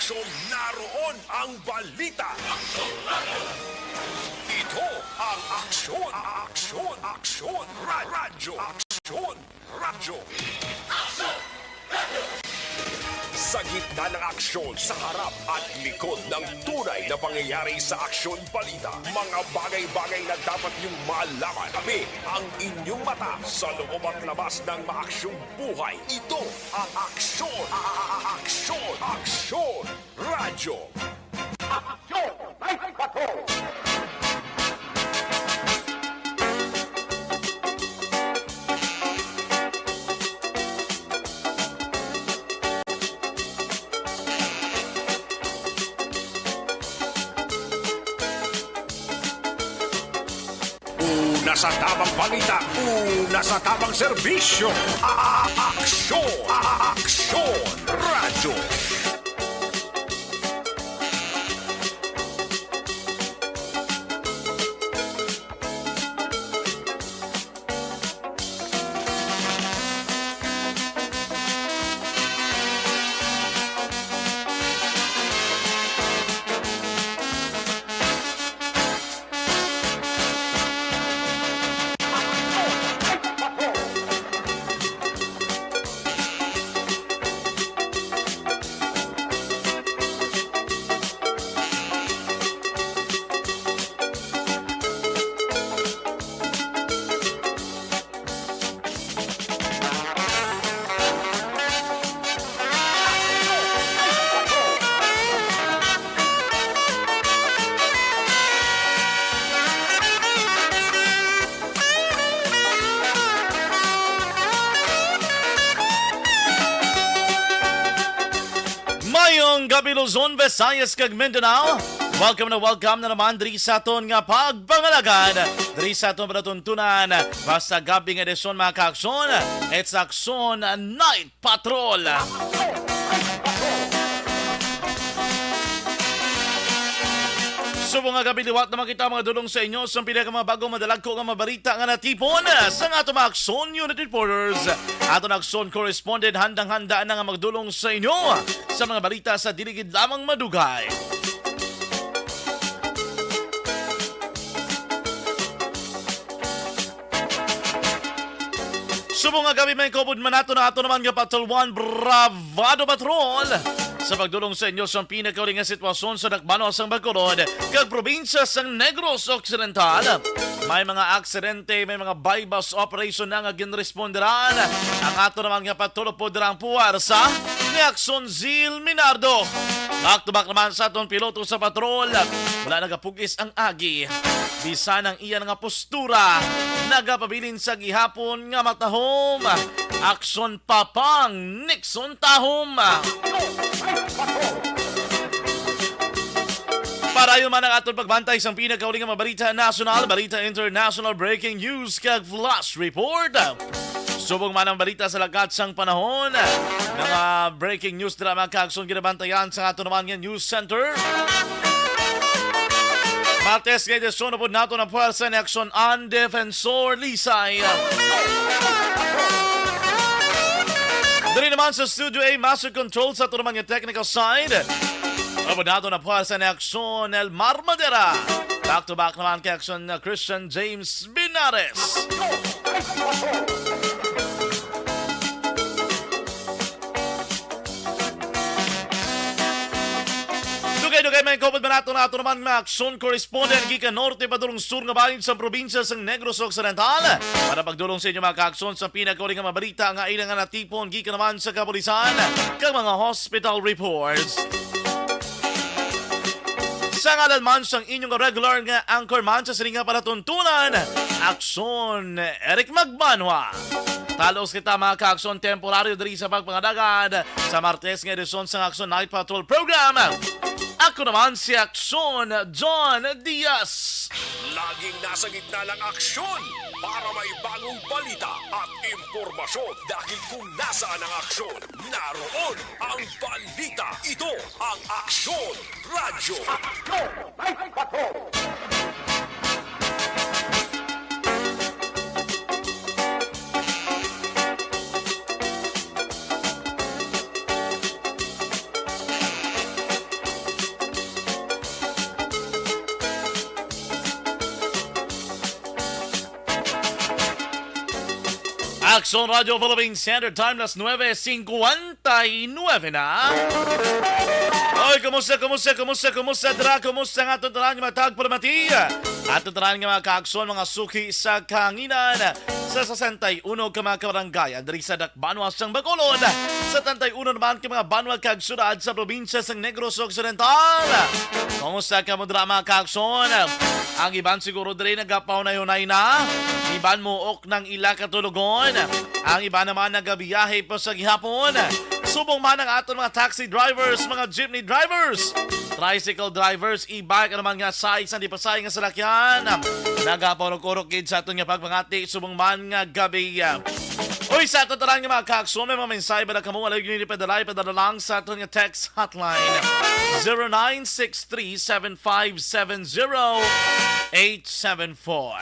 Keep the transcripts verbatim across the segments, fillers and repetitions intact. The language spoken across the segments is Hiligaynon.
Aksyon, naroon ang balita. Ito ang Aksyon, Aksyon, Aksyon, Ra-, Radyo, Aksyon, Radyo. Sa gitna ng aksyon, sa harap at likod ng tunay na pangyayari sa Aksyon Balita, mga bagay-bagay na dapat niyong malaman. Kami ang inyong mata sa loob at labas ng maaksyong buhay. Ito ang Aksyon, a-, a-, a-, Aksyon, Aksyon Radyo. Aksyon Night Patrol. Una sa tamang balita, una sa tamang serbisyo. A-, a-, Aksyon, a-, a-, Aksyon Radyo. Mayong gabi, Luzon, Visayas, kag Mindanao. Welcome na welcome na naman diri sa aton nga pagpangalagad, diri sa aton palatuntunan. Basta gab-i nga edisyon, mga kaaksyon, it's Aksyon Night Patrol. Subong nga gab-i, liwat naman kita, mga dulong, sa inyo sa pila ka mga bago, madalagko nga mga balita nga natipon sa nga ato mga Aksyon Unit Reporters. Ato na Aksyon Correspondent, handang-handa na nga magdulong sa inyo sa mga balita sa dili gid lamang madugay. Subong nga gab-i, may kaupod man nato na ato naman nga Patrol One Bravado Patrol sa pagdulong sa inyo sa pinakauli nga sitwasyon sa dakbanon sang Bacolod kag probinsya sang Negros Occidental. May mga aksidente, may mga buy-bust operation na nga ginresponderan ang ato naman nga Patrol Upod Dirang Puwersa ni Aksyon Zil Minardo. Back to back naman sa aton piloto sa patrol. Wala nagapugis ang agi. Bisan ang iya nga postura, nagapabilin sa gihapon nga matahom. Aksyon Papang Nixon Tahom. Padayon man ang aton pagbantay sang pinakauli nga mga balita nasyonal, balita international, breaking news, kag flash report. Subong man ang balita sa lakat sang panahon, mga breaking news dira, mga kaaksyon, ginabantayan sa ato naman nga news center. Martes nga edisyon, upod nato ang puwersa ni Aksyon An Defensor Lisay. Diri naman sa Studio A, Master Control sa ato naman nga technical side, upod nato ang puwersa ni Aksyon Elmar Madera. Back to back naman kay Aksyon, uh, Christian James Binares. Dugay-dugay, may kaupod man nato na ato naman nga aksyon correspondent gikan norte padulong sur nga bahin sa probinsya sang Negros Occidental para pagdulong sa inyo, mga kaaksyon, sa pinakauli nga mga balita nga ila nga natipon gikan naman sa kapulisan kag mga hospital reports. Sa ngalan man sang inyong regular nga anchorman sa sini nga palatuntunan, Aksyon Eric Magbanwa. Talos kita, mga kaaksyon, temporaryo diri sa pagpangalagad sa Martes nga edisyon sang Aksyon Night Patrol Program. Ako naman si Aksyon John Diaz. Laging nasa gitna ng aksyon para may bagong balita at impormasyon, dahil kung nasaan ang aksyon, naroon ang balita. Ito ang Aksyon Radyo. Aksyon Night Patrol. Aksyon Radio Philippine Standard Time, las nuebe cincuenta y nueve na. Oy, kumusta, kumusta, kumusta, kumusta, dra? Kumusta nga aton tanan nga mga tagpalamati? Aton tanan nga mga kaaksyon, mga suki sa kahanginan sa sesenta y uno ka mga kabarangayan diri sa dakbanwa sang Bacolod, setenta y uno naman ka mga banwa kag syudad sa probinsya sang Negros Occidental. Kumusta kamo dra, mga kaaksyon? Ang iban siguro diri nagapahunay-hunay na. Iban muok ng ila katulogon. Ang iba naman nagabiyahe pa sa gihapon. Subong man ang aton mga taxi drivers, mga jeepney drivers, tricycle drivers, e-bike, ano man nga size ang dipasay nga salakyan. Nagapaurok-urok gid sa aton nga pagpangati subong man nga gabi. Uy, sa aton tanan nga mga kaaksyon, may mga mensahe ba na kamo? Wala gyud ipadala, ipadala lang sa aton nga text hotline, zero nine six three seven five seven zero eight seven four.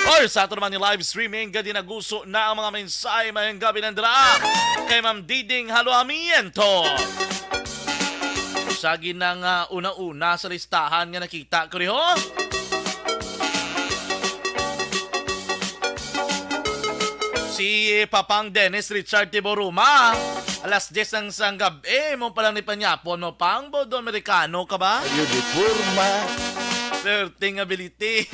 Or sa ato naman ni live streaming, gadi naguso na ang mga mensahe mayong gabi nandra kay Ma'am Diding Haluamiento. Sa ginang ah, una-una sa listahan nga nakita ko diho, si Papang Dennis Richard Tiboruma. Alas diyes ang sang gab-, eh, mo palang ni panyapon mo, pang bodo Amerikano ka ba? Ayo di porma. Perting ability.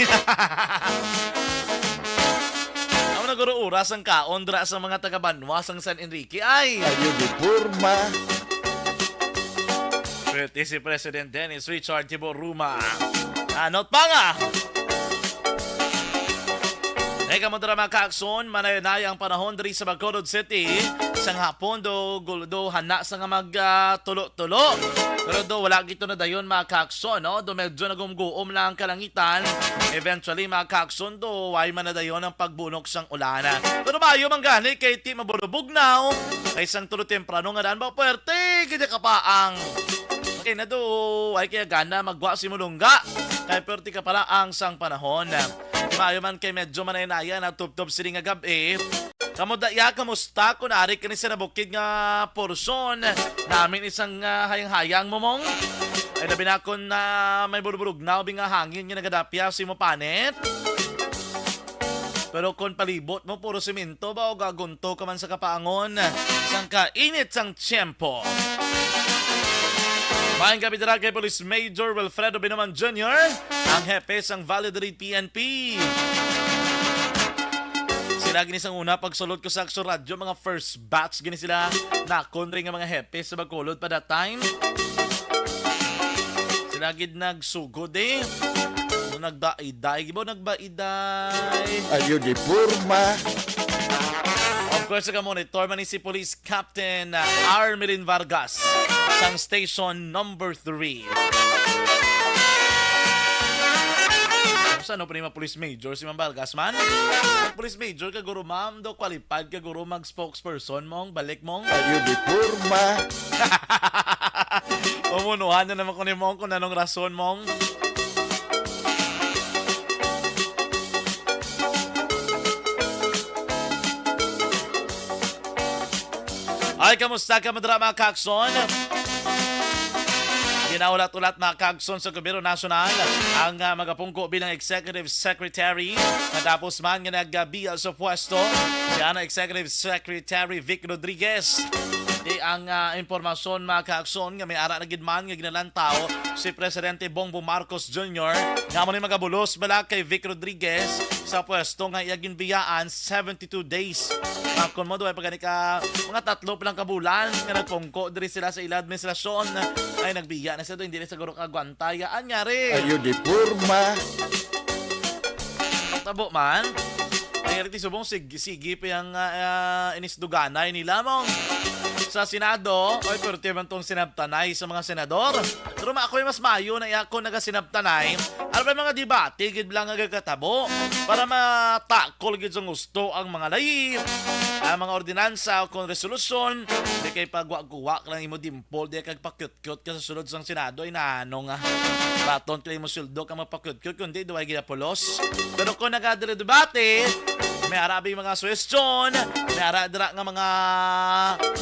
Amo na guro oras ang kaon dra sa mga taga-banwa sang San Enrique. Ay! Ayo di porma. Pwerte si President Dennis Richard Tiboruma. Anot pa nga? Hey, kamo dira, mga kaakson, manayunay ang panahon diri sa Bacolod City. Sang hapon do, gul-, do hana sa nga mag, ah, tulo-tulo. Pero do wala gito na dayon, mga kaakson, no? Do medyo nagumguom lang ang kalangitan. Eventually, mga kaakson, do way man na dayon ang pagbunok sang ulan. Pero maayo man gani kay ti mabulubog na, oh. Kay sang tulo temprano nga daan ba, pwerte gid ka pa ang kay na do ay kaya gana magwa si mulungga. Kay pwerte ka pala ang sang panahon. Maayo man kay medyo manaynayan at tubtob sini nga gab-i. Kamo daya, kamusta? Kung ari kani sa nabukid nga porsyon, namin isang, ah, hayang-hayang, momong. Ay, labi na kung, ah, may burburugnaw, bi nga hangin nga nagadapya sa imo panit. Pero kung palibot mo, puro simento ba o gagunto ka man sa kapaangon sang kainit sang tiyempo? Maayong gabi dira kay Police Major Wilfredo Binoman Junior, ang hepe sang Valladolid P N P. Sila gini sang una pagsulod ko sa Aksyon Radyo, mga first batch gini sila. Nakon rin nga mga hepe sa Bacolod pa that time. Sila gid nagsugod eh. No, nagdaiday, gibo nagbaiday. Ayo di porma. Of course, naga-monitor man ni si Police Captain, uh, Armelin Vargas sang station number three. Sa ano pa ni mga police major si Ma'am Vargas man? Ang police major ka guro, ma'am, do qualified ka guro mag spokesperson mong balik mong. Ayo di porma. Pamunuhan na naman ko ni mong kung anong rason mong. Ay, kamusta ka, madra, mga kakson? Ginaulat-ulat, mga kakson, sa gobyerno nasyonal ang, ah, magapungko bilang executive secretary. Matapos man nga nagbiya sa pwesto si ana Executive Secretary Vic Rodriguez. Di ang, ah, impormasyon, mga kakson, nga may ara na gid man nga ginalantaw si Presidente Bongbong Marcos Junior nga amo ni magabulos bala kay Vic Rodriguez sa pwesto nga iya ginbiyaan seventy two days. Ah, kun mo, duway pa gani ka, mga tatlo pa lang ka bulan nga nagpungko diri sila sa ila administrasyon. Ay, nagbiya na sila, hindi na siguro kagwanta. Yaan nga rin. Ayo di porma. Tabo man. Ay, rin subong, sig-, sige pa yung, ah, ah, inisduganay nila mong sa Senado. Ay, pero tiyan man tong sinabtanay sa mga senador. Pero ma-, ako'y mas mayo na iya kung nagasinabtanay. Ano ba yung mga debate, gid lang nga gagkatabo? Para matakol gid sa gusto ang mga layi. ang mga ordinansa o kung resolusyon, di kay pagwa-guwa ka lang imo dimple, di kag pakyut-kyut ka sa sulod sang Senado, ay nano nga. Baton ka lang imo sweldo ka magpakyut-kyut, kundi duway ginapulos. Pero kung nagadiri-debate, may ara bing mga suwestyon, may ara dira nga mga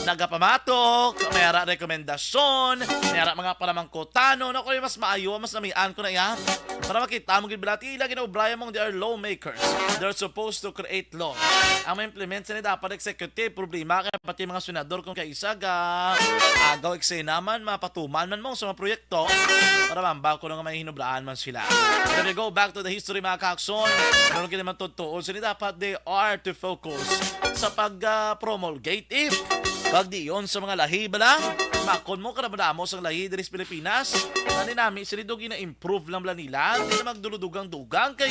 nagapamatok, may ara rekomendasyon, may ara mga palamangkutanon, ako yung mas maayo, mas namian ko na iya. Para makita mo gid, balati ila ginaobrayan mong they are lawmakers. They're supposed to create law. Ang ma-implement sini dapat executive. Problema kay pati mga senador kung kaisa ga agaw eksena man, mapatuman man mo sa mga proyekto para mamba ko nga may hinubraan man sila. But if we go back to the history, mga kaakson, meron kini man tutuon sini dapat they are to focus sa pag ah, promulgate if pagdiyon sa mga lahi bala. Makon mo kadamo-damo sang lahi diri sa Pilipinas. Nani nami sini do gina-improve lang bala nila. Hindi na magduludugang-dugang kay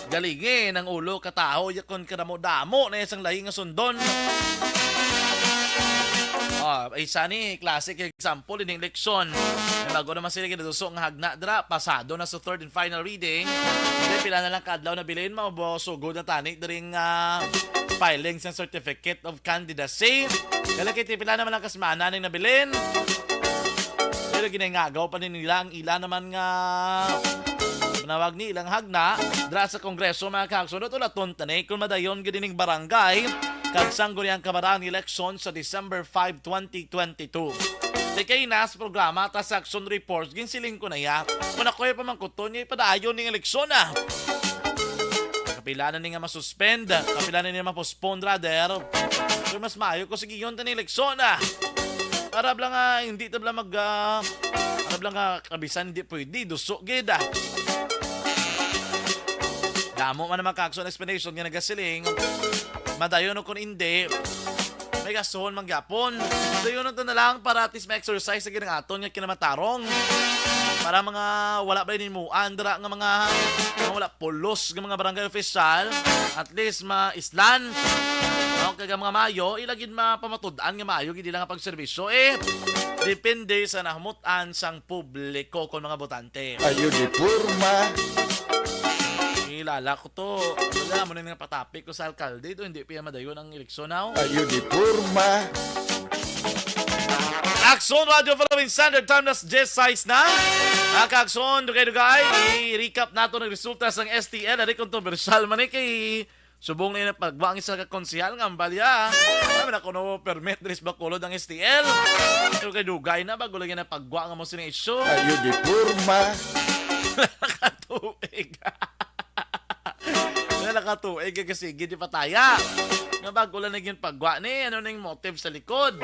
galingin ang ulo ka tawo yakon kadamo-damo na sang lahi nga sundon. Ah, isa ni classic example ining eleksyon. May bago naman sila ginaduso nga hagna dira, pasado na sa third and final reading. Kaya pila na lang ka adlaw na bilin, maubos sugod na tani diri nga filing sa certificate of candidacy. Kaya kay pila naman lang kasemana ning nabilin. Pero ginangagaw pa ni nila ang ila naman nga manawag ni ilang hagna dira sa Kongreso, mga kaagsunod. Ulaton tani kung madayon gid ining barangay kag sangguniang kabataan eleksyon sa December five, twenty twenty-two. Di kay na sa programa ta sa Action Reports, ginsiling ko na ya. Kung ako'y pamangkuton niya, ipadayon ning eleksyon na. Kapila na ni nga masuspend, kapila na ni nga mapospone, rather. Pero mas maayo ko sige yun tani eleksyon na. Para lang nga hindi tabla mag ah, para lang nga kabisan hindi pwede, duso gid ah. Damo man naman kakson explanation nga nagasiling. Madayon o kung hindi, may gastuhon man gyapon. Dayon na to na lang para at least may exercise sa ginang aton nga kinamatarong. Para mga wala ba inimuan dira nga mga, mga wala pulos nga mga barangay official, at least maislan. No, kag ang mga mayo, ila gid mapamatud-an nga maayo gid ila nga pagserbisyo. Eh, depende sa nahumut-an sang publiko kon mga botante. Ayo di porma. Kilala ko to. Wala mo na nga patapik ko sa alkalde to, hindi pa yan madayon ang eleksyon now. Ayo di porma. Action Radio Philippine Standard Time, nas diyes sais na. Mga ka-Action, dugay-dugay, i-recap nato ang resulta sang S T L. Ari kontrobersyal man eh kay subong na yung pagwa ang isa ka konsehal nga ang balya. Alam na kuno permit diri sa Bacolod ang S T L. Pero kay dugay na, bago lang yan ang pagwa nga mo sining issue. Ayo di porma. Nakatuig. Wala nakatuig kag sige di pataya. Nga bago lang naging pagwa ni, ano ning motive sa likod?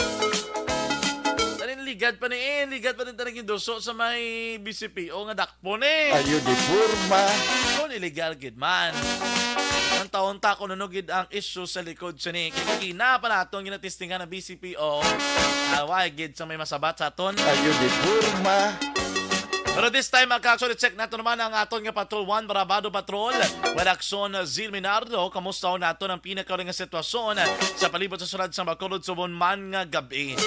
Tanin ligad pa ni, eh, ligad pa ni tanin duso sa may B C P O nga dakpo ni. Ayo di porma. Kung illegal gid man. Ang taon ta kung ano gid ang issue sa likod sini. Kay kina pa naton ginatistingan ang B C P O. Away gid sa may masabat sa aton. Ayo di porma. Pero this time, mga ka-action, i-check nato naman ang aton nga Patrol One, Barabado Patrol. Well, Action, Zil Minardo, kamusta ho naton ang pinakauli nga sitwasyon sa palibot sa syudad sang Bacolod subong man nga gab-i?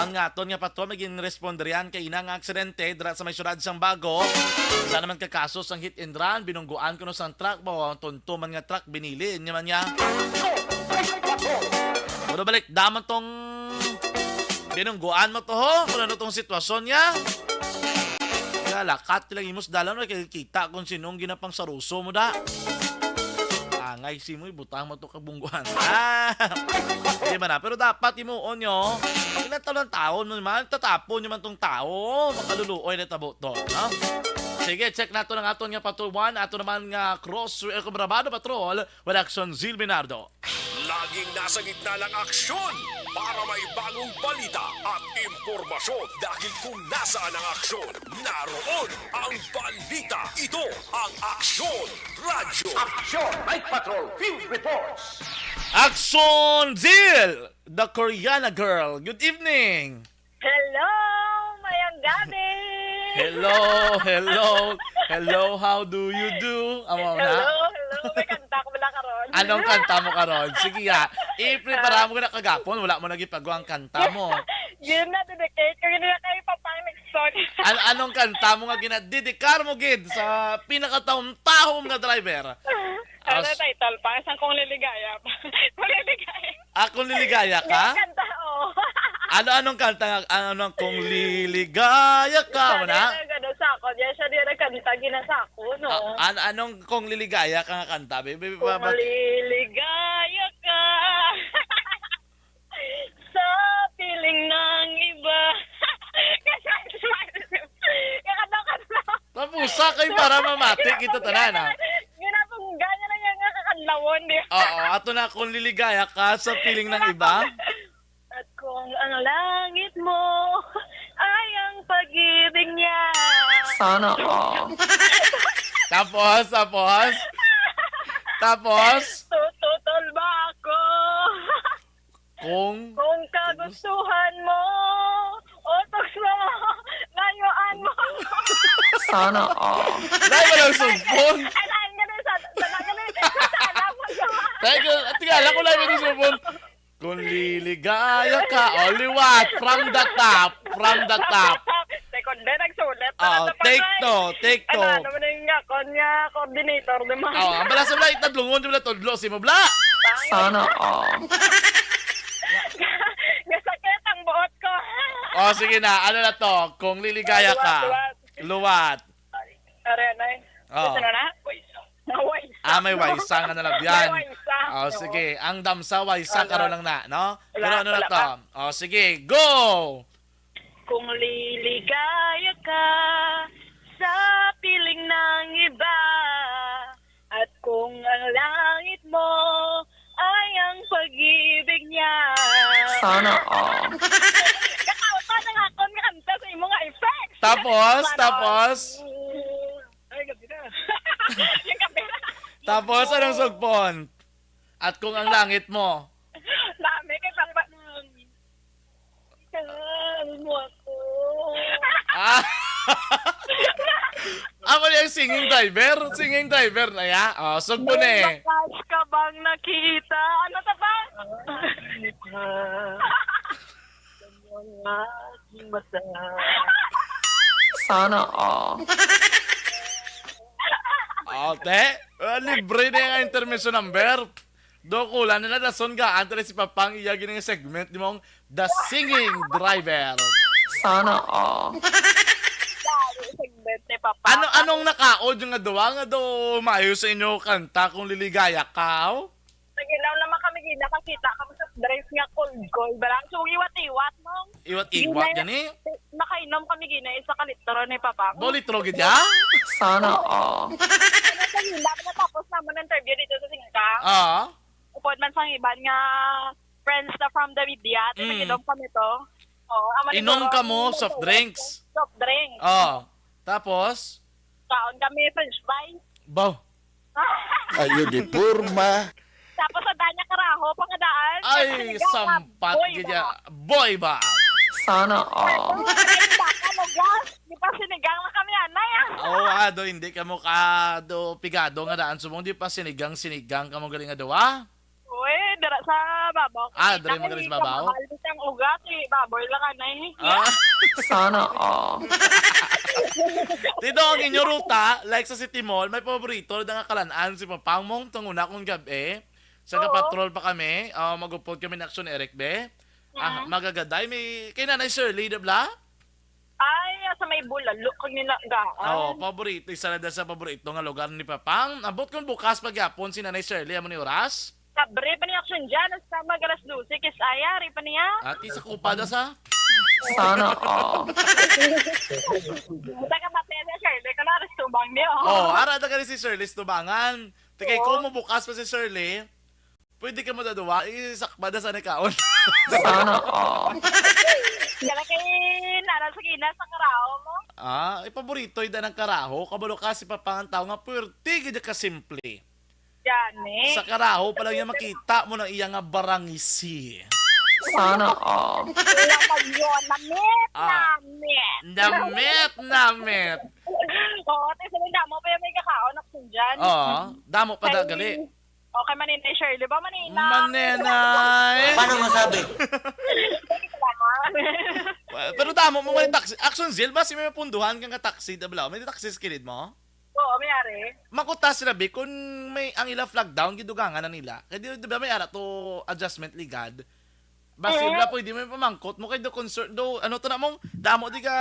Ang aton nga patrol, may ginresponderihan kay ina nga aksidente dira sa may syudad sang Bago. Sa naman ka kaso sang hit and run, binungguan kuno sang truck, ba ang tunto man nga truck, binili niya man niya. Pero balik, daman tong binungguan mo to, ho? Kung ano tong sitwasyon niya? Kaya lakat lang imos dalan, wala kay kita kung sinong ginapang saruso mo da. Angay si mo, ibutang mo to kabungguan. Ah, di ba na? Pero dapat imuon nyo, ilang taon ang taon mo naman, tatapon nyo man tong tao, makaluluoy na tabo to, no? Sige, check nato ang aton nga Patrol One, ato naman nga Cross, eh, Brabado Patrol, with Action Zil Minardo. Laging nasa gitna ng aksyon para may bagong balita at impormasyon. Dahil kung nasaan ang aksyon, naroon ang balita. Ito ang Aksyon Radyo. Action Night Patrol Field Reports. Aksyon Zil, the Koreana girl. Good evening. Hello! Mayang gabi! Hello, hello, hello, how do you do? Amo na? Hello, hello. May kanta ko wala karon. Anong kanta mo karon? Sige, ha. I-prepara mo na kagapon. Wala mo nagipagawa ang kanta mo. Yun na, dedicate ko. Yun na kayo, Papang Nixon. An- anong kanta mo nga ginadedikar mo, gid, sa pinakataon-tahom nga driver? Ano As- title pa? Isang Kung Liligaya pa. Kung Liligaya. Ah, Kung Liligaya Ka? Yung kanta, oh. Ano, anong kanta nga, ano, anong Kung Liligaya Ka, mo na? Siya din ang ano sa ako. Diyan siya din ang kanta, ginasa ko, no? Ah, an-, anong Kung Liligaya Ka nga kanta, baby? Kung Ba-, ba- liligaya ka. Sa piling ng iba. Kakanta-kanta. Tapos, sa kay para mamati kita tanan, ha? Ginapunggan niya lang yan nga kakadlawon, di ba? Oo, ato na, Kung Liligaya Ka sa Piling ng Iba. At kung ang langit mo ay ang pag-ibig niya. Sana all. Tapos, tapos? Tapos? Tututol ba ako? Kung Kung kagustuhan mo, utos mo, layuan mo. Sana all. Dahil walang sugpon. Ay, ay, ganun, sa, sa, ganun, sa, sa, alam mo, sa, Thank you. Tingala ko lang yung sugpon. Kung liligaya ka, o liwat, from the top, from the top. Second din, nagsulat na Oh, lang sa take pangay. Two, take two. Ano, ano man yung nga, kon nga, coordinator naman. Oh, ang bala sa bala, itadlungon, di bala, tudlo, si mo bala. Sana all. Nasakit ang buot ko. Oh, sige na, ano na to? Kung liligaya ka, Luwat, luwat. luwat. Are, anay. Oh. Gusto na na? Waysa. Ah, may waysa nga nalabyan. May waysa. Oh, Oo. sige. Ang damsa, waysa, Wala. karon lang na, no? Wala, Pero ano na wala to? pa. Oh, sige, go! Kung liligaya ka sa piling ng iba, at kung ang langit mo ay ang pag-ibig niya. Sana all. Kakauta na nga akong kanta sa imo nga effects. Tapos, Sana tapos? all. Ay, gabi na. Yung gabi na. Tapos, anong sugpon? At kung ang langit mo? Dami kay papa. Kailangan mo ako. Ah. Amo yung singing driver? Singing driver na ya? Oh, sugpon eh. May bakas ka bang nakita? Ano ta ba? Sa mga aking mata. Sana all. Oh, te, ah, libre na yung intermission number. Do, kulang na lang, dason gaan, tali si Papang iya gini nga segment, di mo ang The Singing Driver. Sana all. Dali, segment ni Papa. Ano, anong nakaod yung nga duwa nga do maayo sa inyo kanta kung liligaya ka, oh? Nag-ilaw naman kami, gina, kakita kami sa dress nga kulgoy. Barang, so, iwat-iwat, mong. Iwat-iwat, Gina, gani? Nakainom kami, gina, isa ka litro ni Papa. Do litro gid ya? Sana all. Ano sa hila, natapos naman ang interview dito sa Singkang. Ah. Upod man sang iban nga friends na from the media, Mm. nag-inom kami to. Oo, amo ni Inom Guro ka mo ang soft nagtawag drinks? Soft drinks. Oh. Tapos? Kaon kami french fries. Baw. Ayo di porma. Tapos ang danya karaho, pangadaan. Ay, Sinigang, sampat boy gid ba? ya. Boy ba? Sana all. Tapos, ay, baka lugas. Di pa sinigang na kami, anay, ah. Oo, ah, do, hindi ka mo ka, do, pigado nga daan. Subong, di pa sinigang, sinigang ka mo galing nga duwa? Uy, dira sa babaw. Ah, diri mo galing sa babaw? Mahal bitang ugat, eh. Baboy lang, anay. Ah. Sana all. Tito, ang inyo ruta, like sa City Mall, may paborito na nga kalan-an si Papang mong tunguna kong gabi. Sa Oo. kapatrol pa kami, ah, mag-upod kami ni Action Eric, be. Ah, Mm. magagaday, may, kay Nanay Shirley, di bla? Ay, sa may bulalo, kag nila gaan. Oo, paborito, isa na sa paborito nga lugar ni Papang. Abot kung bukas pagyapon si Nanay Shirley, amo ni oras? Kabre pa ni Action dyan, hasta mag alas dose, kis aya, ari pa niya. Ati sa kupada sa? Sana all. Taga Mateo, Shirley, ka na, alas tubang niyo. Oh, ara na gani si Shirley sa tubangan. Tikay Oo. ko mo bukas pa si Shirley. Pwede ka mo daduwa, isakba na sa nikaon. Sana all. Dala kay nara sa gina sa karaho mo. Ah, ipaborito yung danang karaho. Kabalo ka si Papang ang tao nga puwerte gid ka simple. Gani. Sa karaho pa lang niya makita mo ng iya nga barangisi. Sana all. Wala pa yun. Namit, Ah. namit. Namit, namit. Oo, ate, sa damo pa yung may kakaon ako dyan. Oo, damo pa da Kay gali. Okay, Maninay Shirley ba? Maninay. Maninay. Paano masabi? Salamat. Pero damo mo may taxi. Action Zil ba? Si may punduhan ka nga taxi, da bala? May taxi sa kilid mo? Oo, may ari. Makuta sila, be, kung may ang ila flag down, gidugangan na nila. Kaya di, di ba may ara to adjustment ligad? Basi Eh? Wala, pwede may pamangkot mo kay do concern do, ano to na mong damo di ka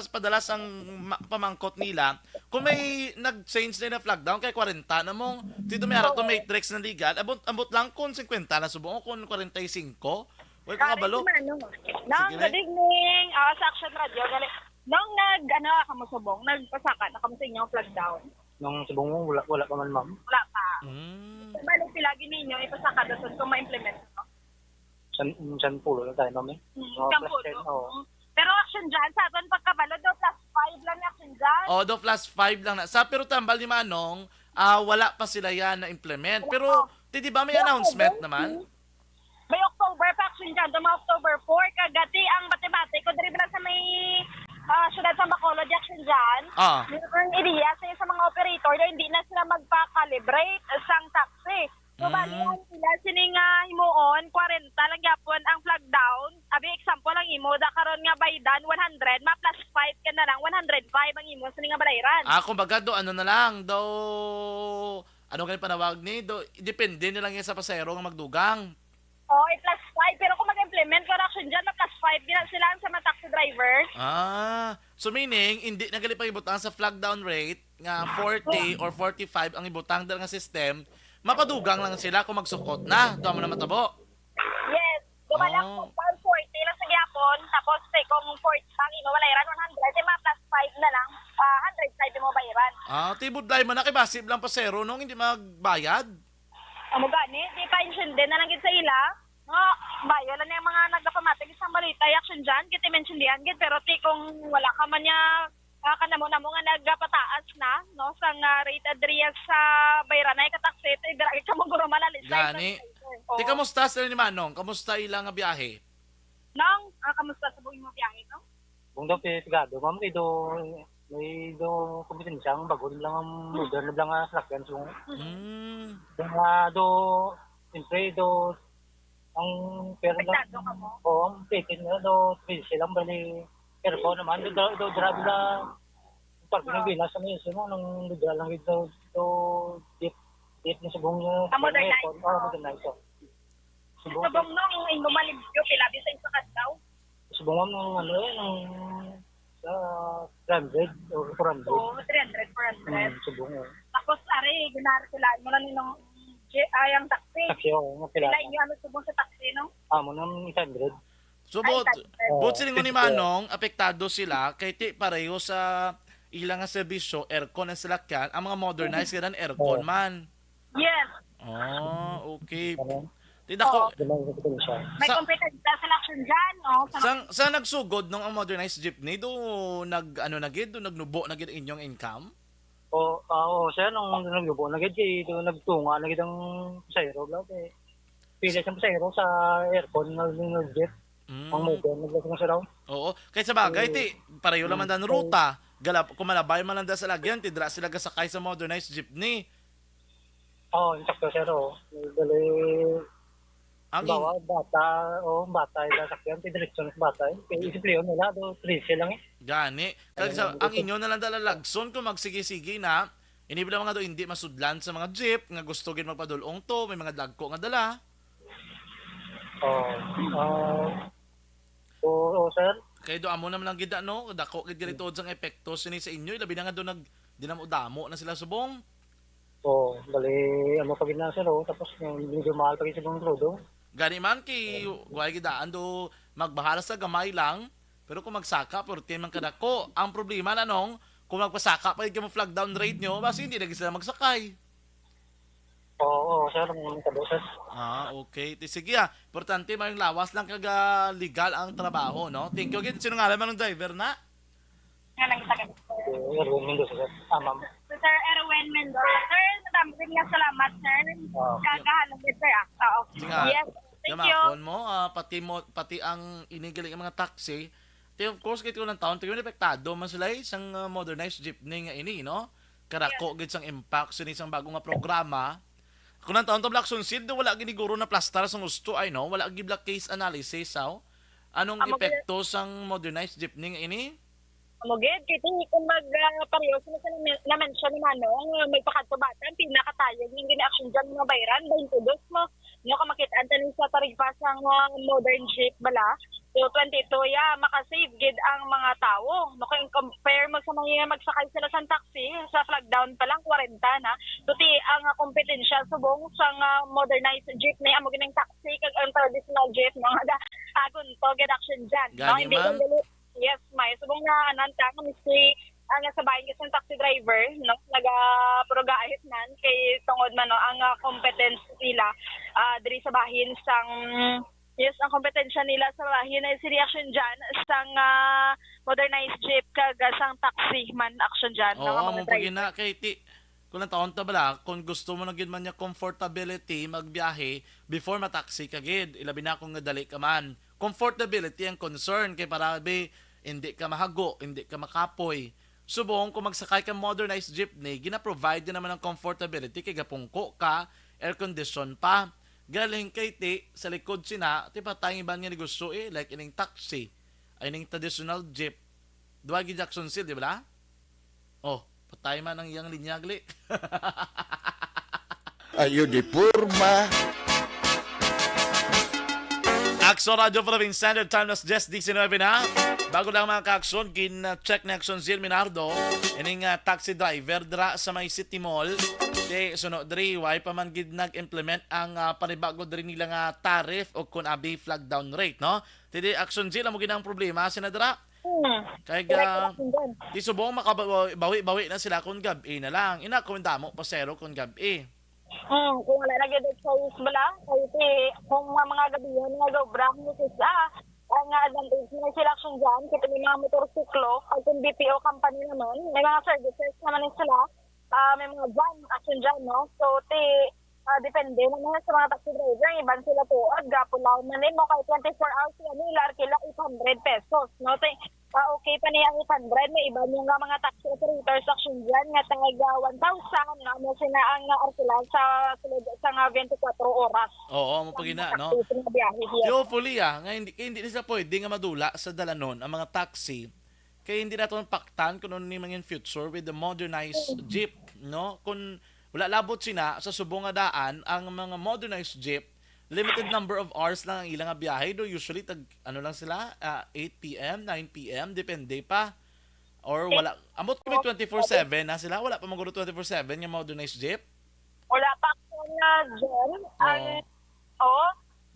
padala sang ma- pamangkot nila. Kung may nag-change na na flag down kay kwarenta na mong dito may ara to matrix na legal, abot abot lang kung singkwenta na subong o kung kwarenta y singko. Wala ka kabalo. Nong, Sige, good evening. Ah, sa Action Radio. Gali. Nong nag, ano, kamo subong, nagpasaka na kamo sa inyong flag down? Nung subong mo, wala, wala pa man, ma'am. Wala pa. Mm. Balik sila gini nyo, ipasaka doon kung ma-implement. No? San, san pulo na tayo, ma'am, eh. Mm, Mga isang plus pulo. ten, oo. Mm. Pero Action dyan, sa aton pagkabalo, do plus five lang ni Action dyan. Oh, do plus five lang na. Sa pero tambal ni Manong, ah, wala pa sila yan na-implement. Pero, ti, di ba may Wala announcement pa, naman? May October pa Action dyan, do mga October four, kagati ang bati-bati ko, diri lang sa may ah, syudad sa Bacolod, di Action dyan. Ah. Ang ideya sa, sa mga operator na hindi na sila magpa-calibrate sang taxi. So, bali, Mm. ang ila sini nga himuon, kwarenta lang gyapon ang flag down. Abi, example lang imo, da karon nga baydan, one hundred, ma plus five ka na lang, one hundred five ang imo sini nga balayran. Ah, kumbaga do ano na lang, do ano kay panawag ni, do depende na lang yan sa pasahero nga magdugang. Oh, i plus five, pero kung mag-implement ko Action dyan, ma plus five gina sila sa mga taxi driver. Ah, so meaning hindi na gali pangibutang sa flag down rate nga forty or forty-five ang ibutang dira nga system, mapadugang lang sila kung magsukot na. Tuwa mo na matabo. Yes. Gumala Oh. ko, one forty lang sa gyapon, tapos say kung forty ang imo balayran, one hundred, di ma plus five na lang, ah, hundred five imo bayaran. Ah, tibudlay man na kay basib lang pasero nung hindi magbayad. Amo gani, di pa intindi na lang gid sa ila. Nga, bayo lang yung mga nagapamatig isang balita, Action dyan, gid mention diyan gid, pero ti kung wala ka man niya, ah, kanamo-namo nga nagapataas na, no, sa nga rate adriya sa bayranay ka taxi, ti dira gid ka mo guro malalisay. Gani. Ti, kamusta sila ni Manong? Kamusta ila nga biyahe? Nang, ah, kamusta sa buong mo biyahe, no? Kung daw pigado, ma'am, kay do, may do kompetensya ang bago lang ang modern na lang nga salakyan. So, Mm. kung nga do, siyempre do, ang pero lang, Pigado ka mo? Oo, ang ticket nga do, trese lang, bali, aircon naman, do, do, do, grabe na, parang nagbilas sa mga iso mo, nang do, lang ito, do, jeep, jeep na subong niya, Ah, modernized. Aircon, oh, modernized, oh. Subong, Subong nung imo malimpyo, pila bisa isa ka adlaw? Subong, ma'am, nung ano, eh, nung sa three hundred or four hundred. Oo, three hundred, four hundred. Hmm, subong, eh. Tapos, ari, ginari sila mo lang nung J-, ay, ang taxi. Taxi, oh, nga pila. Sila inyo ano subong sa taxi, no? Amo nang eight hundred. So, Ay, but, taxi. but silingon ni Manong, apektado sila kay ti pareho sa ila nga serbisyo, aircon ang salakyan, ang mga modernized nga aircon Oo. man. Yes. Oh, okay. Ano? Ti dako, Ganun yung siya. May Sa- kompetensya sa Action dyan, oh. Sa sang, sa nagsugod nung ang modernized jeepney, do nag, ano na gid, do nagnubo na gid inyong income? O, ah, oo, sir, nung naglubo na gid, kay do nagtunga na gid ang sayro, bla, kay pila siyang sayro sa aircon nga nag-jet, Mm. ang motor, naglasing sa daw. Oo. Kay sa bagay, Eh, ti, pareho lang man dan ruta. Galap, kung malabay man lang dan sa lagyan, ti dira sila gasakay sa modernized jeepney. Oo, yung sakto, sir, oo. Dali, Ang bawa, bata, o, bata, yung sakyan, ti diretso na sa bata, eh. Kay isip nila, do, trese lang, eh. Gani. Kag Ayun, sa, ang ang gusto. inyo na lang dala lagson kung magsige-sige na. Ini lang mga do hindi masudlan sa mga jeep nga gusto gid magpadul-ong to, may mga dagko nga dala. Oo. Ah, oo, oo, sir. Kay do amo naman lang gid ano, dako gid diri tuod sang epekto sini sa inyo, labi na nga do nag dinamo-damo na sila subong. Oo, bali, ano pa gid na, sir, oh. Tapos, yung medyo mahal pa gid sa mga krudo. Gani man kay guway gid daan do magbahala sa gamay lang, pero kung magsaka, purti man kadako. Ang problema na nung kung magpasaka pa gid kamo flag down rate nyo, basi hindi na gid sila magsakay. Oo, oo, sir, ang tabo, sir. Ah, okay. Ti sige, ah. Importante, may lawas lang kag, ah, legal ang trabaho, no? Thank you gid. Sino ngalan man ng driver na? Nga lang kita. Eh, Erwin Mendoza, sir. Ah, ma'am. So, Sir Erwin Mendoza. Sir, madami din nga salamat, sir. Ah. Kagahalan gid, sir, ah. Oo. Sige nga. Yes. Thank you. Yamakon mo, ah, pati mo, pati ang inigali nga mga taxi. Ti, of course, kay ko lang taon, ti, apektado man sila, eh, sang, ah, modernized jeepney nga ini, no? Karako gid sang impact sini sang bago nga programa. Kung ang taon to, Black Sun Seed, wala giniguro na plastar sang gusto, ay, no? Wala gid, Black, case analysis, aw? Anong Amo gid. Epekto sang modernized jeepney nga ini? Amo gid, kay ti kung mag, ah, pareho sa mga na-, na-mention ni Manong, ah, magpakadto bata, ang pinakatayog nga gina-action dyan, mga bayran, twenty-two mo. No, kung makit-an tani sa tarigpa sang, ah, modern jeep bala. So, twenty-two, yeah, makasave gid ang mga tawo. No, kung compare mo sa mga magsakay sila sa taxi, sa flag down pa lang, kwarenta na. So, ti ang, ah, kompetensya subong sang, ah, modernized jeepney, amo gid ang taxi, kag ang traditional jeep, no, nga, ah, gunto gid action dyan, no? Gani, Hindi ma'am. lang dali Yes, may subong na anan ta nga miski ang sa bahin sa taxi driver, no, naga puro gaahit nan kay tungod man, no, ang, ah, competence nila, ah, diri sa bahin sang, yes, ang kompetensya nila sa bahin ay si reaction dyan sang, ah, modernized jeep kag, ah, sang taxi man action dyan, Oo, no, nga mga amo pa driver. Gina, kay ti-, kung ang taon ta bala, kung gusto mo na gid man niya comfortability, magbiyahe, before mataxi ka gid, ilabi na kung nadali ka man. Comfortability ang concern, kay para bi, hindi ka mahago, hindi ka makapoy. Subong, kung magsakay ka modernized jeepney, gina-provide din naman ang comfortability, kay gapungko ka, air condition pa. Galing kay ti, sa likod sina, ti patay ang iban nga negosyo eh, like ining taxi, ay ining traditional jeep. Duha gid Jackson Seal, di ba? Oh, patay man ang iyang linya, gali. Ayo di porma. Action Radio Philippine Standard Time, alas diyes diecinuebe na. Bago lang, mga ka-action, gin-check ni Action Zil Minardo, ining, ah, taxi driver dira sa may City Mall. Di, suno diri, way pa man gid nag-implement ang, ah, panibago diri nila nga tariff o kun abi flag down rate, no? Ti di, Action Zil, amo gid ang problema, sina dira. Hmm. Kay correct, ga-, correct, Action Zil. Di subong makabawi-bawi na sila kung gab-i na lang. Ina, kung damo pasero kung gab-i. Hmm, kung wala na gid choice bala, kay ti, kung mga, mga gabihan nga gaobra, kung sis, ah, ang, ah, advantage na sila action dyan, kay may mga motorsiklo, kag kung B P O company naman, may mga services naman ni sila, ah, may mga van action dyan, no? So, ti, ah, depende naman sa mga taxi driver, ang iban sila tuod, gapulaw man nimo, kay twenty-four hours sila nila, arkila eight hundred pesos, no? Ti, ah, okay pa niya ang eight hundred. May iba niya nga mga taxi operators action dyan nga taga one thousand, nga amo sila ang, ah, arkilan sa sulod sa nga twenty-four oras. Oo, amo pa gina, no? Taxi sa mga biyahe, yes. Hopefully, ah, nga hindi, kay hindi na sa pwede nga madula sa dalanon ang mga taxi. Kay hindi naton paktan kung ano ni mangin future with the modernized jeep, no? Kung wala labot sina sa subong nga daan, ang mga modernized jeep, limited number of hours lang ang ilang nga biyahe, do usually tag, ano lang sila, ah, eight P M, nine P M, depende pa. Or wala, ambot kami twenty-four seven na sila, wala pa maguro twenty-four seven nga modernized jeep. Wala pa ako na dyan. Oo. Ang, oo.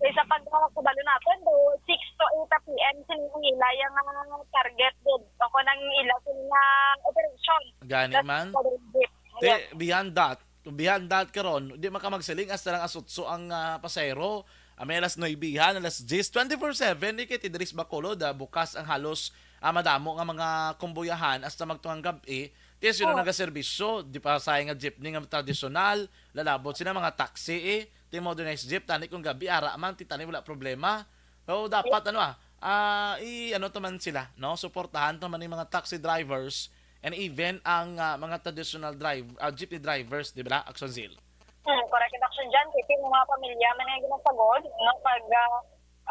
Sa pagkakabalo natin, do six to eight P M sila ang ila yung, ah, target, gid. Ako nang ila sila nga operasyon. Gani man. Modern jeep. Te, yes. Beyond that, beyond that karon, di man ka magsiling hasta lang asutso ang, ah, pasahero. Ah, may alas nuebe han, alas diyes, twenty-four seven, di kay ti diri sa Bacolod, ah, bukas ang halos, ah, madamo nga mga kumbuyahan hasta magtungang gab-i. Ti sino Oh. nagaserbisyo, di pa sa nga jeepney nga tradisyonal, lalabot sila mga taxi eh. Ti modernized jeep, tani kung gab-i, ara man, ti tani wala problema. So, dapat, ano, ah, ah, i-, ano to man sila, no? Suportahan to man yung mga taxi drivers and even ang, ah, mga traditional drive, ah, jeepney drivers, di ba, Action Zil? Hmm, correct, Action Jan. Kasi yung mga pamilya man nga ginasagod, no? Pag, ah,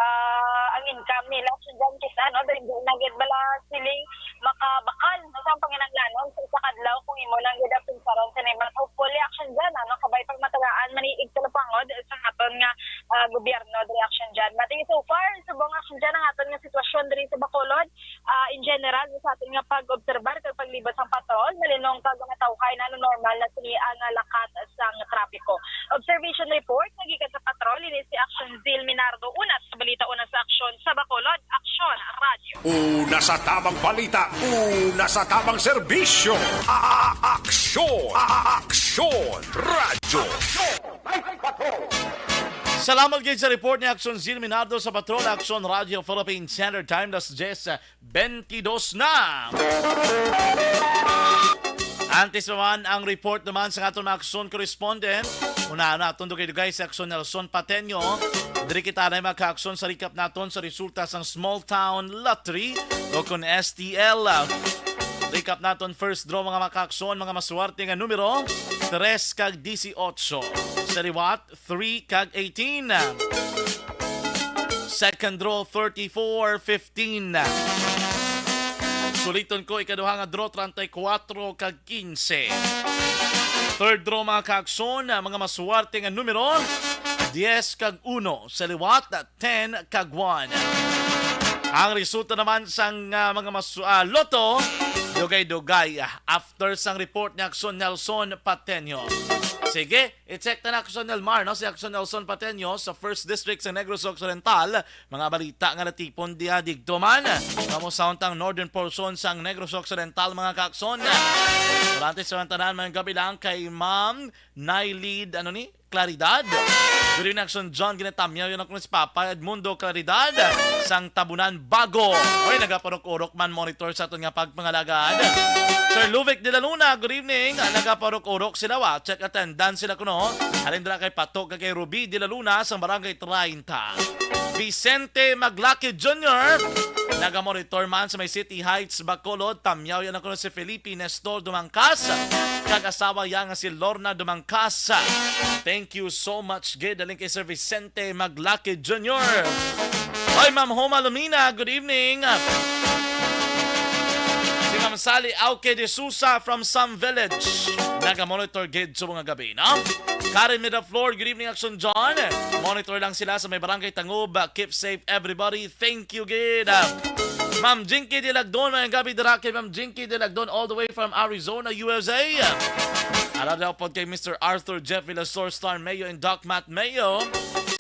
ah, ang income nila, Action Jan, kita, no? Dahil di na gid bala siling makabakal, no? Sa panginahanglanon sa isa ka adlaw kung imo lang gid ang pinsaron sa nimo. Hopefully, Action Jan, ano? Kabay pagmatagaan, maniig talupangod sa aton nga, ah, gobyerno, diri, Action Jan. But so far, subong, Action Jan, ang aton nga sitwasyon diri sa Bacolod, ah, in general, sa aton nga pag-obserbar kag paglibot sang patrol, malinong kag matawhay na, normal na sini ang, ah, lakat sang trapiko. Observation report nga gikan sa patrol, ini si Action Zil Minardo, una sa balita, una sa aksyon sa Bacolod, Aksyon Radio. Una sa tamang balita, una sa tamang serbisyo. A-, Aksyon, A-, Aksyon Radio. Salamat gid sa report ni Action Zil Minardo sa Patrol, Action Radio Philippine Standard Time, alas diyes, bentidós na. Antes pa man ang report naman sa aton mga aksyon correspondent, una naton dugay-dugay si Aksyon Nelson Pateño. Diri kita na makaaksyon sa recap naton sa resulta sang Small Town Lottery o kun S T L. Recap naton first draw, mga makaaksyon, mga maswerte nga numero, tres kag dieciocho. Sa liwat, three kag eighteen. Second draw, thirty-four, fifteen. Suliton ko, ikaduha nga draw, treinta y cuatro kag quince. Third draw, mga kaakson, ang mga maswerte nga numero, dies kag uno. Sa liwat, ten kag one. Ang resulta naman sang, ah, mga mas-, ah, lotto, dugay-dugay, ah, after sang report ni Akson Nelson Pateño. Sige, i-check na na, Akson Nelmar, no? Si Akson Nelson Pateño sa First District sa Negros Occidental. Mga balita nga natipon diha digto man. Kamo sa untang northern portion sang Negros Occidental, mga kaakson. Durante sa tanan, mga gabi lang kay Ma'am Nailid, ano ni? Claridad. Good evening, Akson John. Ginatamyaw yan ako si Papa Edmundo Claridad sang Tabunan Bago. Oy, nagaparok-urok man monitor sa aton nga pagpangalagad. Sir Luvic de la Luna, good evening. Nagaparok-urok sila, wa. Check attendance sila kuno. Halin dira kay Pato kag kay Ruby de la Luna sa Barangay treinta. Vicente Maglaki Junior, nagamonitor man sa may City Heights, Bacolod. Tamyaw yan ako si Felipe Nestor Dumangkas, kag asawa ya nga si Lorna Dumangkas. Thank you so much, gid, daling kay Sir Vicente Maglaki Junior. Oy, Ma'am Homa Lumina, good evening. Si Ma'am Sally Auque de Sousa from Sam Village. Naga-monitor gid sa mga gabi, no? Karen Midaflor, good evening, Akson John. Monitor lang sila sa may Barangay Tangub. Keep safe, everybody. Thank you, gid. Ma'am Jinky Dilagdon, mayang gabi dira kay Ma'am Jinky Dilagdon, all the way from Arizona, U S A. Hello daw po kay Mister Arthur Jeff Villasor, Star Mayo, and Doc Matt Mayo.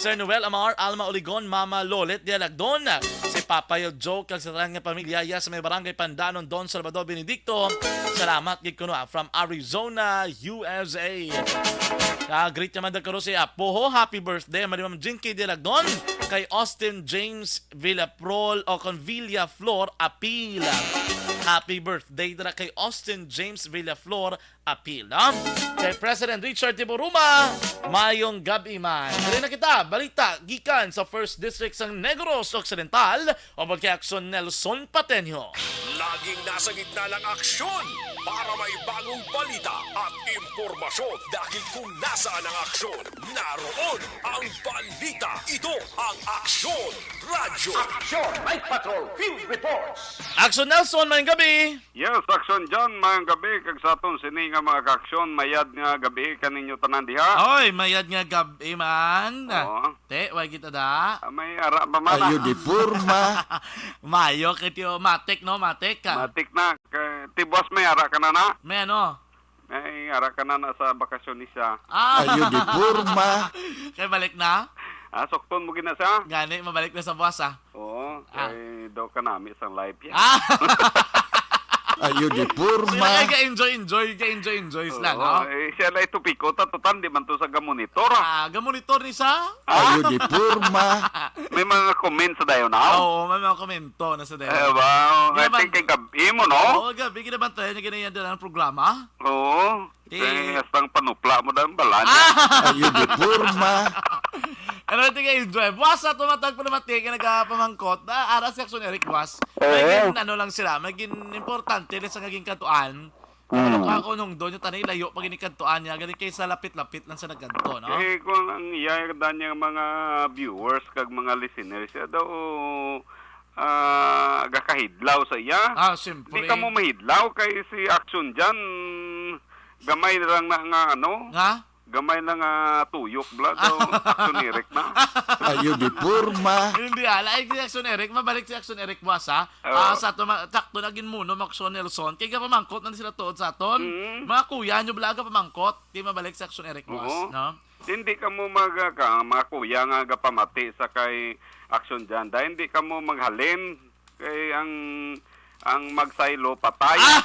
Sir Noel Amar, Alma Oligon, Mama Lolet Dilagdon, si Papa Yo Joe, kag sa tanan nga pamilya ya sa may Barangay Pandanon, Don Salvador Benedicto. Salamat gid kuno, ah, from Arizona, U S A. Ka-greet naman daw kuno si Apo ho. Happy birthday, Ma'am Jinky Dilagdon, kay Austin James Villaprol o kon Villaflor Apil. Happy birthday dira kay Austin James Villaflor Apil, no? Kay President Richard Tiburuma, mayong gabi man. Diri na kita, balita gikan sa First District sang Negros Occidental, upod kay Akson Nelson Pateño. Laging nasa gitna ng aksyon para may bagong balita at impormasyon. Dahil kung nasaan ang aksyon, naroon ang balita. Ito ang Aksyon Radyo. Aksyon Night Patrol Field Reports. Akson Nelson, mayong gabi. Yes, Akson John, mayong gabi kag sa aton sini nga mga kaaksyon, mayad nga gabi kaninyo tanan diha. Oy, mayad nga gabi man. Oo. Te, way kita da. Ah, may ara ba man? Ayo di porma. Mayo kay tiyo, matik, no, matik ka. Matik na. Kay, ti boss, may ara ka na na? May ano? May ara ka na na sa bakasyon ni siya. Ah. Ayo di porma. Kay balik na? Ah, sukton mo gina siya? Gani, mabalik na sa buwas, ah. Oo, Ah. Kay daw ka nami sang life yan. Ah. Ayo di porma. Sila kay ga-enjoy, enjoy, ga-enjoy, enjoy sila, Oo, no? Eh, siya lang ito pikot, at tutan, di man to sa gamonitor, ah. Ah, gamonitor ni sa? Ah? Ayo di porma. May mga comments dayon, ah? Oo, may mga komento na sa dayon. Eh, wow. Di I man think kay gabi mo, no? Oo, gabi, ginabantayan niya ganyan din ang programa. Oo. Di Kay hastang panupla mo daw ang balan niya. Ah! Ayo di porma. Ano ito kay enjoy? Buwas sa tumatag pa naman, tingin nagpamangkot. Na, ara si Aksyon Eric Buwas. Oo. May gin-, ano lang sila, may gin-, importante lang sa naging kantuan. Mm. Ano ka kung nung doon yung tanay, layo pag inikadtuan niya, galing kay sa lapit-lapit lang sa nagkanto, no? Eh, kung ang iya, dan yung mga viewers kag mga listeners, siya daw, ah, gakahidlaw sa iya. Ah, siyempre. Di ka mo mahidlaw kay si Aksyon dyan, gamay na lang na nga, ano? Nga? Gamay na nga tuyok, bla, daw, Aksyon Eric na. Ayo di porma. Hindi, ala, ay, si Aksyon Eric, mabalik si Aksyon Eric buwas, ha? Oo. Ah, sa ato, ma-, sakto na ginmuno, Aksyon Nelson. Kay gapamangkot na sila tuod sa aton. Mm. Mga kuya nyo, bla, gapamangkot. Kay mabalik si Aksyon Eric buwas, Oo. no? Hindi ka mo mag-, ka, mga kuya nga gapamati sa kay Aksyon dyan. Dahil hindi ka mo maghalin. Kay ang, ang magsaylo, patay. Ah!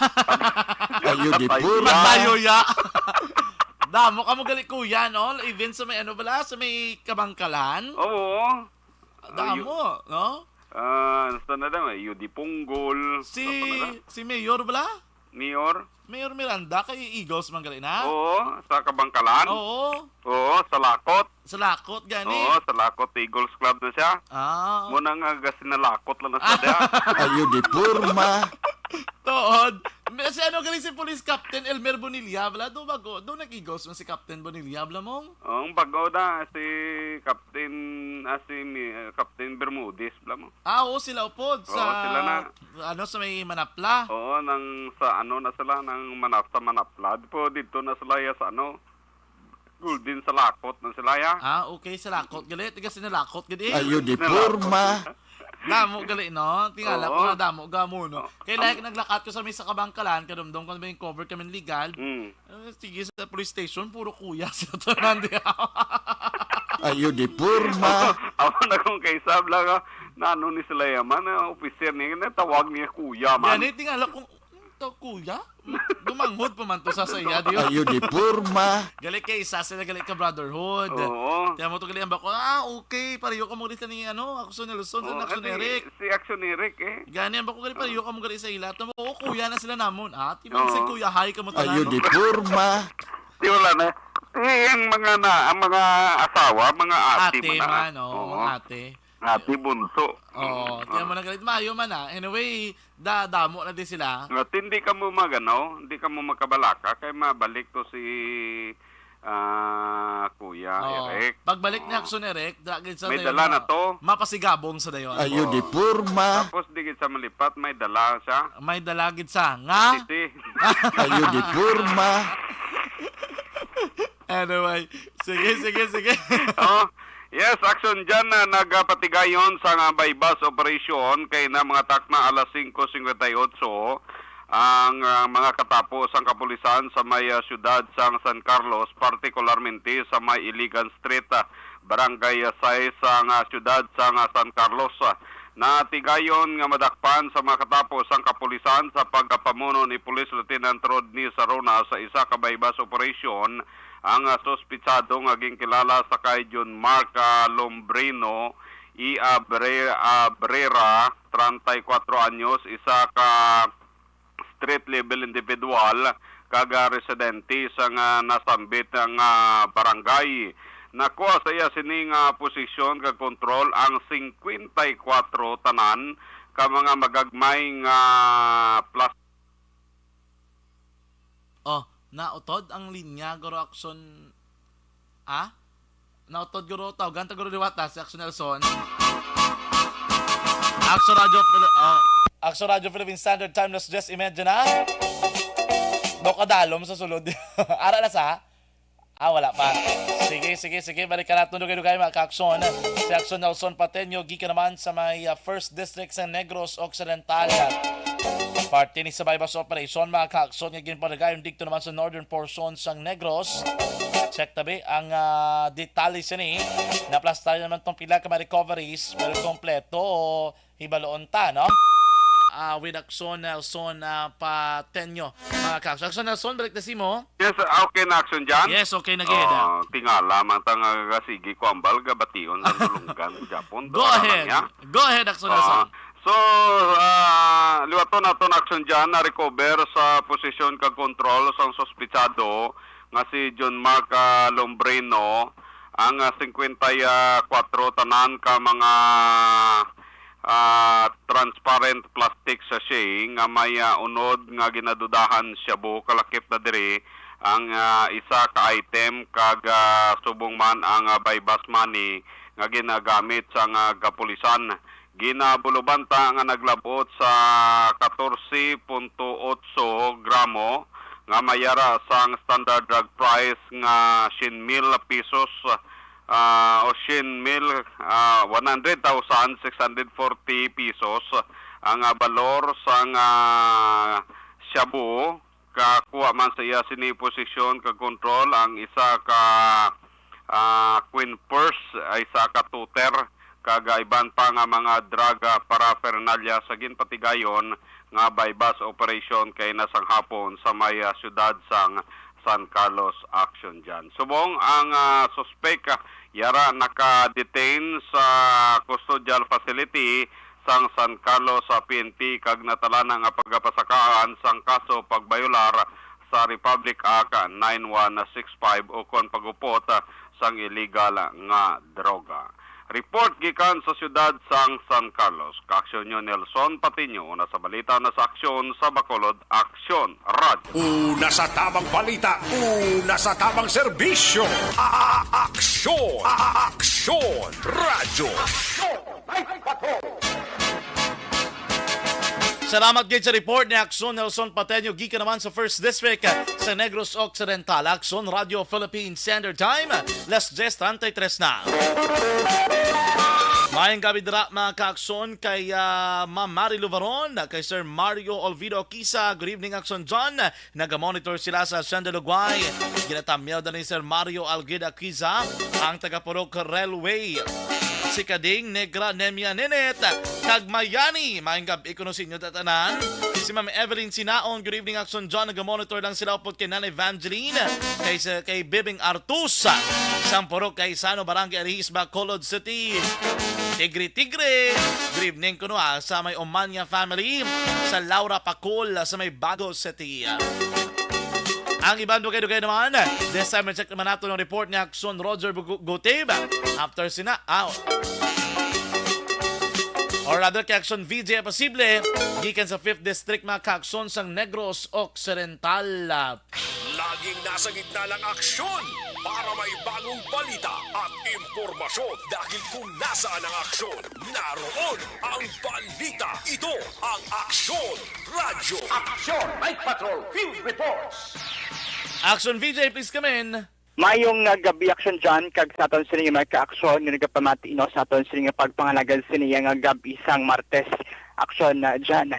Ayo di Patay puro. siya. Patayo ya. Damo ka mo gali, kuya, no? Even sa may ano bala, sa may Kabangkalan. Oo. Damo, Ayo. no? Ah, ano sa na daw? Ayo di punggol. Si, Ano pa na daw? si Mayor bala? Mayor? Mayor Miranda, kay Eagles man gali na? Oo, sa Kabangkalan. Oo. Oo, sa Lakot. Sa Lakot, gani. Oo, sa Lakot Eagles Club na siya. Ah. Muna nga, gasinalakot lang na siya diha. Ayo di porma. Tuod. May, si ano gali si Police Captain Elmer Bonilla, bala, do bago, do nag-igos man si Captain Bonilla, bala mong? Oh, ang bago na si Captain, ah, si Mi-, Captain Bermudez, bala mo. Ah, oo, sila upod Oo, sa, sila na. Ano, sa may Manapla. Oo, nang sa ano na sila, nang Manap-, sa Manapla. Di po, dito na sila ya sa ano, Golden sa Lakot na sila ya. Ah, okay, sa Lakot gali. Tiga sa Lakot gid eh. Ayo di Sa Lakot. Porma. Damo gali, no? Tingala ko Oo. Nga damo gamo, no? Oo. Kay Am- like, naglakat ko sa may sa Kabangkalan, kadumdum ko na may cover kami legal. Mm. Eh, sige, sa police station, puro kuya sa tanan di. Ayo di porma. Ako na kung kay sab lang, ah, nano ni sila yaman, ah, officer ni, natawag niya kuya man. Gani, tingala kung, "To, kuya? Dumanghod pa man to sa saya, di ba?" Ayo di porma. Gali kay isa sila, gali ka brotherhood. Oo. Kaya mo to gali ang bako, "Ah, okay, pareho ka mo rin sa ni, ano, Action Nelson, sa Oo, Action kasi Eric." Si Action Eric, eh. Gani ang bako gali, pareho ka mo gali sa ila. Tamo, "Oo, kuya na sila namon." Ah, ti man Oo. Si kuya, hi ka mo Ayo tanan. Di porma. Di wala na. Eh, ang mga na, ang mga asawa, mga ate Ate man na. Man, oo, Oo. Mga ate. Ate bunso. Oo, Mm. Kaya mo na galit. Maayo man, ah. Anyway, da, damo na di sila. At hindi ka mo magano, hindi ka mo makabalaka kay mabalik to si, ah, Kuya Oo. Eric. Pagbalik ni Oo. Action Eric, da, gid sa May dayon dala na ma-, to. Mapasigabong sa dayon. Ayo di Oo. Porma. Tapos di gid sa malipat, may dala siya. May dala gid sa nga? Titi. Ayo di porma. Anyway, sige, sige, sige. Oh, yes, Action Jan, ah, nagapatigayon sa nga buy-bust operation kay na mga takna alas singko singkwenta y otso ang, ah, mga katapo sang kapulisan sa may, ah, siyudad sang San Carlos, partikularmente sa may Iligan Street, ah, Barangay, ah, sais sang, ah, siyudad sang, ah, San Carlos. Ah, natigayon nga madakpan sa mga katapo sang kapulisan sa pagpamuno ni Police Lieutenant Rodney Sarona sa isa ka buy-bust operation ang, ah, suspitsado nga ginkilala sa kay John Mark, ah, Lombrino y Abre-, Abrera, treinta y cuatro anyos, isa ka street level individual kag, ah, residente sa nga nasambit nga barangay. Nakuha sa iya sini nga posisyon kag kontrol ang singkwenta y kuwatro tanan ka mga magagmay nga plas- Oh, nautod ang linya, guro Action. Ah? Nautod, guro, tawgan ta, guro, liwat, ah, si Action Nelson. Action Radio Phil-, oh, Action Radio Philippine Standard Time, alas diyes y media na. Do kadalom sa sulod. Ara na sa? Ah, wala pa. Sige, sige, sige. Balikan natin, dugay-dugay, mga ka-aksyon. Si Action Nelson Pateño, gikan naman sa may, ah, First District sa Negros Occidental. Parte ni sa buy-bust operation, mga ka-aksyon, nga ginpadayon dito naman sa northern portion sang Negros. Check tabi ang, ah, detalye sini. Naplastaran naman tong pila ka mga recoveries, pero kompleto, hibaloon ta, no? Ah, with Action Nelson, ah, Pateño. Mga ka-aksyon. Action Nelson, balik na si mo. Yes, ah, okay na, Action Jan? Yes, okay na gid. Ah, tingala man ta nga sige ko ambal gabation sa dulunggan ko Japon. Go ahead. Go ahead, Action Nelson. Ah, so, ah, liwaton naton, Action Jan, na-recover sa posisyon kag kontrol sang suspitsado nga si John Mark, ah, Lombrino ang, ah, singkwenta y kuwatro tanan ka mga, ah, transparent plastic sachet nga may, ah, unod nga ginadudahan shabu. Kalakip na diri ang, ah, isa ka item kag, ah, subong man ang, ah, buy-bust money nga ginagamit sang, ah, kapulisan. Ginabulobanta nga naglab-ot sa katorse punto otso gramo nga may yara sang standard drug price nga syen mil pesos, ah, o syen mil, ah, one hundred thousand six hundred forty pesos ang, ah, balor sang, ah, shabu. Kakuha man sa iya sini posisyon kag kontrol ang isa ka, ah, queen purse, ay isa ka tuter, kag, ah, iban pa nga mga drug, ah, paraphernalia sa ginpatigayon nga buy-bust operation kay nasanghapon sa may, ah, siyudad sang San Carlos, Action Jan. Subong ang, ah, suspek, ah, yara naka-detain sa custodial facility sang San Carlos sa P N P kag natala na nga pagapasakaan sang kaso pagbayolar sa Republic Act nine one six five ukon pag-upot sang illegal nga droga. Report gikan sa siyudad sang San Carlos. Kaaksyon nyo, Nelson Patiño, una sa balita na sa Aksyon sa Bacolod, Aksyon Radyo. Una sa tamang balita, una sa tamang serbisyo. A-, a-, Aksyon, A-, a-, Aksyon Radyo. Salamat gid sa report ni Aksyon Nelson Pateño gikan naman sa First District sa Negros Occidental. Aksyon Radio Philippine Standard Time, las diez treinta y tres na. Maayong gabi dira, mga ka-Aksyon, kay, ah, Ma'am Mary Luvaron, kay Sir Mario Olvido Kisa. Good evening, Aksyon John. Naga-monitor sila sa Senda Lugway. Ginatamyaw na ni Sir Mario Alguida Kiza, ang taga-Purok Railway. Si Kading Negra Nemia Nenet, kag Mayani. Maayong gab-i kuno sa inyo tatanan. Si Ma'am Evelyn Sinaon, good evening, Aksyon John. Naga-monitor lang sila upod kay Nanay Evangeline, kay, sa, kay Bibing Artusa, sang Purok Kaisano, Barangay Arihis, Bacolod City. Tigre-tigre, good evening kuno, ah, sa may Omania family, sa Laura Pacol, sa may Bago City. Ang iban dugay-dugay naman, this time, check naman nato ang report ni Aksyon Roger Bugu-, Gutib. After sina, ah, or rather, kay Aksyon V J Pasible, gikan sa Fifth District, mga ka-Aksyon sang Negros Occidental. Laging nasa gitna ng aksyon para may bagong balita at impormasyon, dahil kung nasaan ang aksyon, naroon ang balita. Ito ang Aksyon Radyo. Aksyon Night Patrol Field Reports. Aksyon V J, please come in. Mayong, ah, gabi, Aksyon John, kag sa aton sini nga mga ka-aksyon nga nagapamati, no, sa aton sini nga pagpangalagad sini nga gabi sang Martes, Aksyon, ah, John.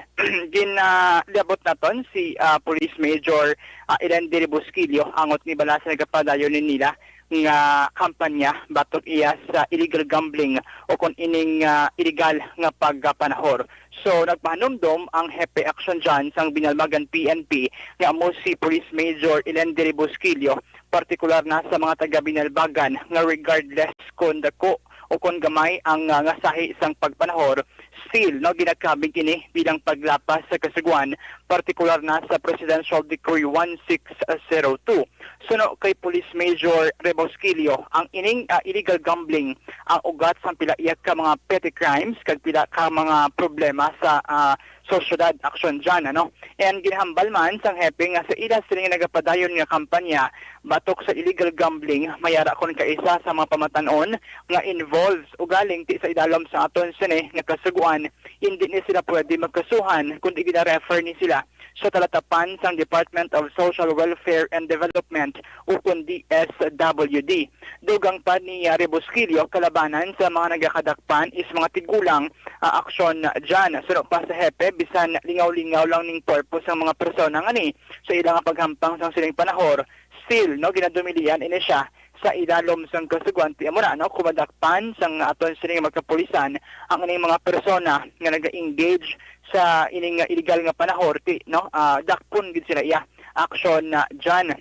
Gin, ah, liabot naton si, ah, Police Major, ah, Elen Diri Busquillo, angot ni bala sa nagapadayon ni nila nga kampanya batok iya sa illegal gambling o kon ining, ah, illegal nga pagpanahor. So, nagpahanumdom ang Hepe Aksyon John sang Binalbagan P N P nga amo si Police Major Elen Diri Busquillo, partikular na sa mga taga Binalbagan, nga regardless kon dako o kon gamay ang, ah, ngasahi sang pagpanahor, still, no, ginakabig ini bilang paglapas sa kasugoan, partikular na sa Presidential Decree one six zero two. Suno kay Police Major Rebosquillo, ang ining, ah, illegal gambling ang ugat sang pila iya ka mga petty crimes kag pila ka mga problema sa, ah, sosyedad, Aksyon John, ano. And ginhambal man sang hepe nga sa ila sini nga nagapadayon nga kampanya batok sa illegal gambling, mayara kon kaisa sa mga pamatan-on nga involved ugaling ti sa idalom sa aton sini nga kasugoan, hindi ni sila pwede magkasuhan kundi gina-refer ni sila sa talatapan sang Department of Social Welfare and Development, ukon D S W D. Dugang pa ni, ah, Rebusquillo, kalabanan sa mga nagakadakpan is mga tigulang, ah, Aksyon John. Suno pa sa hepe, bisan lingaw-lingaw lang ning purpose sang mga persona ngani sa ila nga paghampang sang sining panahor, still, no, ginadumilian ini siya sa idalom sang kasugoan. Ti amo na, no, kumadakpan sang aton sining mga kapulisan ang ining mga persona nga naga-engage sa ining, ah, illegal nga panahor, ti, no, ah, dakpon gid sila iya. Aksyon John.